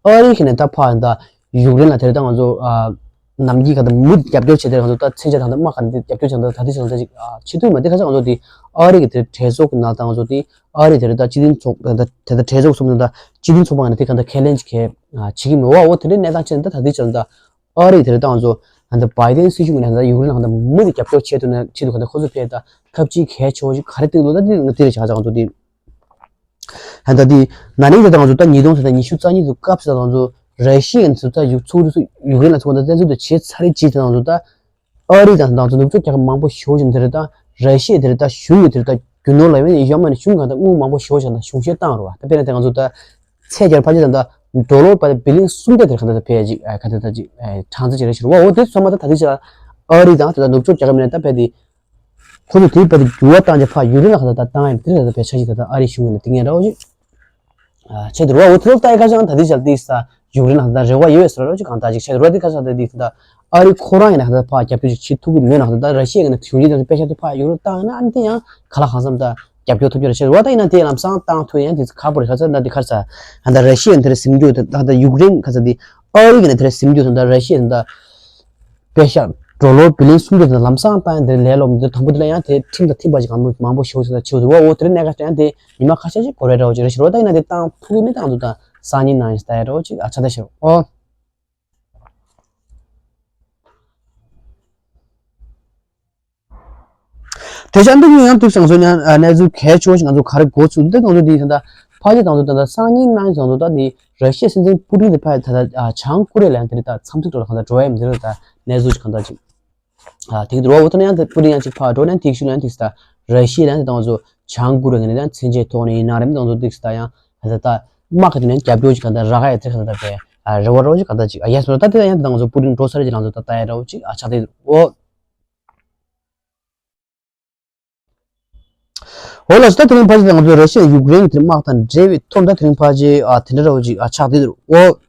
ཨ་རི་གི་ནས་ད་ཕར་ད། ཡུཀ་རེན་ལ་དེར་ད་ང་ཚོ་ཨ་ནམ་རྒྱུན་ག་ད་མུ་མཐུད་རྒྱབ་སྐྱོར་བྱས་ཏེ་ང་ཚོ་ད་མཚོན་ཆ་དང་ད་དམག་ག་ནས་རྒྱབ་སྐྱོར་བྱས་ད་ད་དེ་བྱས་ད་ཅིག་ཨ་བྱེད་ཐུབ་མ་དེ་ཁ་ཚ་ང་ཚོ་དེ་ཨ་རི་གི་དེར་གྲོས་ཚོགས་ཀྱི་ནང་ད་ང་ཚོ་དེ་ཨ་རི་དེར་ད་སྤྱི་མཐུན་ཚོགས་ད་ད་ད་གྲོས་ཚོགས་གསུམ་ད་ད་སྤྱི་མཐུན་ཚོགས་པ་ནས་དེ་ག་ད་ཁས་ལེན་ཅིག་གས་ཨ་བྱེད་ཀྱི་མེད་བ། འོ་དེ་འདྲའི་གནས་སྟངས་བྱས་ནས་ད་ད་དེ་བྱས་ད་ཨ་རི་དེར་ད་ང་ཚོ་ད་ད་བའི་ཏན་སྲིད་གཞུང་གི་ནས་ད་ཡུཀ་རེན་ལ་ད་མུ་མཐུད་རྒྱབ་སྐྱོར་བྱས་ཐུབ་ན་ཆེད་དུ་ག་ད་ཁོ་ཚོ་ཕེ་ད་ཐབས་ཇུས་གལ་ཆེ་བ་ཞིག་ག་རེ་བཏིང་འདུག་ད་དེ་ང་དེ་རེ་བྱ་ཆ་ང་ཚོ་དེ། ད་ལྟ་དེ་ན་ནིང་དེ་དང་ང་ཚོ་ད་ཉིས་སྟོང་ཉི་ཤུ་རྩ་གཉིས་ཚོ་སྐབས་སུ་ད་ང་ཚོ་ར་ཤི་ཡ་ཚོ་ད་ཡུ་ཚུགས་རུ་ཚུགས་ཡུཀ་རེན་ལ་ཚུགས་ད་བཙན་འཛུལ་དུ་བྱེད་ཚར་རེད་ཅིག་དེ་ང་ཚོ་ད་ཨ་རི་དང་ད་ང་ཚོ་ནུབ་ཕྱོགས་རྒྱལ་ཁབ་མང་པོ་ཞེ་པོ་ཅིག་དེ་རེད། ད་ར་ཤི་ཡ་དེ་རེད། ད་གཞུང་གི་དེ་རེད། ད་རྒྱུ་ནོར་ལ་ཡོད་ཡོད་མ་ནི་གཞུང་གང་ད་དངུལ་མང་པོ་ཞེ་པོ་ཅིག་ད་གཞུང་བཞེས་བཏང་རུ་བ། ད་དཔེར་ན་དེ་ང་ཚོ་ད་ཚད་བརྒྱར་ཕལ་ཆེར་ད་ད་ཌོ་ལར་པ་ད་བི་ལིན་སུམ་བརྒྱ་དེ་རེད། ག་ད་ད་ཕལ་ཆེར་ག་ད་ད་ཅིག་གྲངས་ཚད་ཅིག་རེད་ཤི་རུ་བ། འོ་དེ་ཚང་མ་ད་ད་དེ་ཅིག་ཨ་རི་དང་ད་ད་ནུབ་ཕྱོགས་རྒྱལ་ཁབ་མིན་ན་ད་ཕལ་དེ། ཁོ་ཚོ་དེའི་བར་དུ་འགྱུར་བ་བཏང་རྗེས་ཕར་ཡུཀ་རེན་ལ་ཁ་ད་ད་བཏང་ཡ་དེ་རེད། ད་བས་ཆ་ཞིག་ད་ད་ཨ་རི་གཞུང་གི་ནས་དེ་ངས་འདྲ་བོ་ཞིག་ཨ་ཆེད་དུ་རོ་འོ་དེ་ལོ་ལྟ་ཡི་ཁ་ཤང་ད་དེ་ཆ་དེ་ས་ཡུཀ་རེན་ལ་ཁ་ད་རེ་བ་ཡོད་ཟེར་རོ་ཅིག་གང་ལྟར་ཅིག་ཆེད་དུ་རོ་དེ་ཁ་ཤང་ད་དེ་ད་ཨ་རི་ཁོ་རང་ཡིན་ན་ཁ་ད་ཕར་རྒྱབ་སྐྱོར་ཅིག་བྱེད་ཐུབ་ཀྱི་མེད་ན་ཁ་ད་ད་ར་ཤི་ཡ་གི་ནས་གཞུང་འཛིན་དང་དཔེ་ཆ་དེ་ཕར་ཡུཀ་རེན་བཏང་ཡིན་ན་ཨ་ནི་དེ་ཡང་ག་ལ་གང་འཚམ་ད་རྒྱབ་སྐྱོར་ཐོབ་རྒྱུ་རེད། ཆེད་དུ་རོ་ད་ཡིན་ན་དེ་ལམ་སང་བཏང་ཐུབ་ཡང་དེ་ཁག་པོ་རེད། ཁ་ཚ་ད་དེ་ཁ་ཚ་ད་ད་ར་ཤི་ཡ་དེ་རེད་སིམ་རྒྱུ་དེ་ད་ད་ཡུཀ་རེན་ཁ་ཚ་དེ་ཨ་རི་གི་ནས་དེ་རེད་སིམ་རྒྱུ་དང་ད་ར་ཤི་ཡ་དང་ད། པེ་ཤག་ཌོ་ལར་བི་ལིན་སུམ་བརྒྱ་དེ་ལམ་སང་བཏང་དེ་ལས་ལོ་མི་དེ་དང་པོ་དེ་ལ་ཡང་དེ་ཁྲིམས་དང་མཐུན་པ་ཞིག་གང་མང་པོ་ཞིག་ཡོད་ཟེར་ཆེ་བ་འོ་དེ་རིང་གནད་འགག་ཡང་དེ་ཉི་མ་ཁ་ཤས་ཤིག་གོ་རེ་འདྲ་བོ་ཅིག་རེ་ཞིག་རོ་ད་ཡིན་ན་དེ་བཏང་ཐུབ་ཀྱི་མེད་དང་དུ་ད་སང་ཉིན་ནང་ཡིན་ད་ཡ་འདྲ་བོ་ཅིག་ཨ་ཆ་ད་ཤེར་ཨོ། དེ་ཆ་འདི་ཉིན་ཡང་དུ་སང་སོ་ཉ་གནས་ཚུལ་གལ་ཆེ་བ་ཞིག་ང་ཚོ་ག་རེ་གོ་ཚུལ་འདི་དང་དུ་དེ་ད་ཕ་ཆེ་དང་དུ་ད་སང་ཉིན་ནང་ཡིན་དང་དུ་ད་དེ། ར་ཤི་ཡའི་སྲིད་འཛིན་པུ་ཏིན་དེ་ཕར་ད་ལྟ་ཨ་བྱང་ཀོ་རི་ཡ་ལ་ཡང་དེ་རིང་ད་འཚམས་གཟིགས་འགྲོ་ལ་གང་ལྟར་འགྲོ་ཡ་ཡིན་མི་དེ་རིང་ད་གནས་ཚུལ་ཅིག་གང་ལྟར་ཅིག་ཨ་དེ་གི་འགྲོ་བ་འོ་ད་ནི་ཡང་དེ་པུ་ཏིན་ཡང་ཅིག་ཕར་འགྲོ་ནས་དེ་གི་ཤུལ་ལ་ཡང་དེ་གི་ད་ར་ཤི་ཡ་ལ་ཡང་དེ་ད་ང་ཚོ་བྱང་ཀོ་རི་ཡ་ངོས་ནས་ཡང་མཚན་ཆད་ཐོག་ནས་ཡིན་ན་རེད་མི་ད་ང་ཚོ་དེ་གི་ད་ཡང་ད་ད་དམག་གི་དེ་ནས་རྒྱབ་སྐྱོར་ཅིག་གང་ལྟར་རག་ག་ཡ་དེ་གང་ལྟར་པའི་ཨ་རེ་བ་རོ་ཅིག་གང་ལྟར་ཅིག་ཨ་ཡ་སོ་ད་དེ་ད་ཡང་དེ་ད་ང་ཚོ་པུ་ཏིན་འགྲོ་ས་རེད་ཅིག་ང་ཚོ་ད་ད་ཡ་རོ་ཅིག་ཨ་ཆགས་དེ་འོ། འོ་ལགས་སོ། ད་དེ་རིང་ཕལ་ཆེར་ང་ཚོ་ར་ཤི་ཡ་ཡུཀ་རེན་གྱི་དམག་དང་འབྲེལ་བའི་ཐོག་ད་དེ་རིང་ཕལ་ཆེར་ཨ་དེ་འདྲ་འདྲ་བོ་ཅིག་ཨ་ཆགས་བསྡད་འདུག་འོ།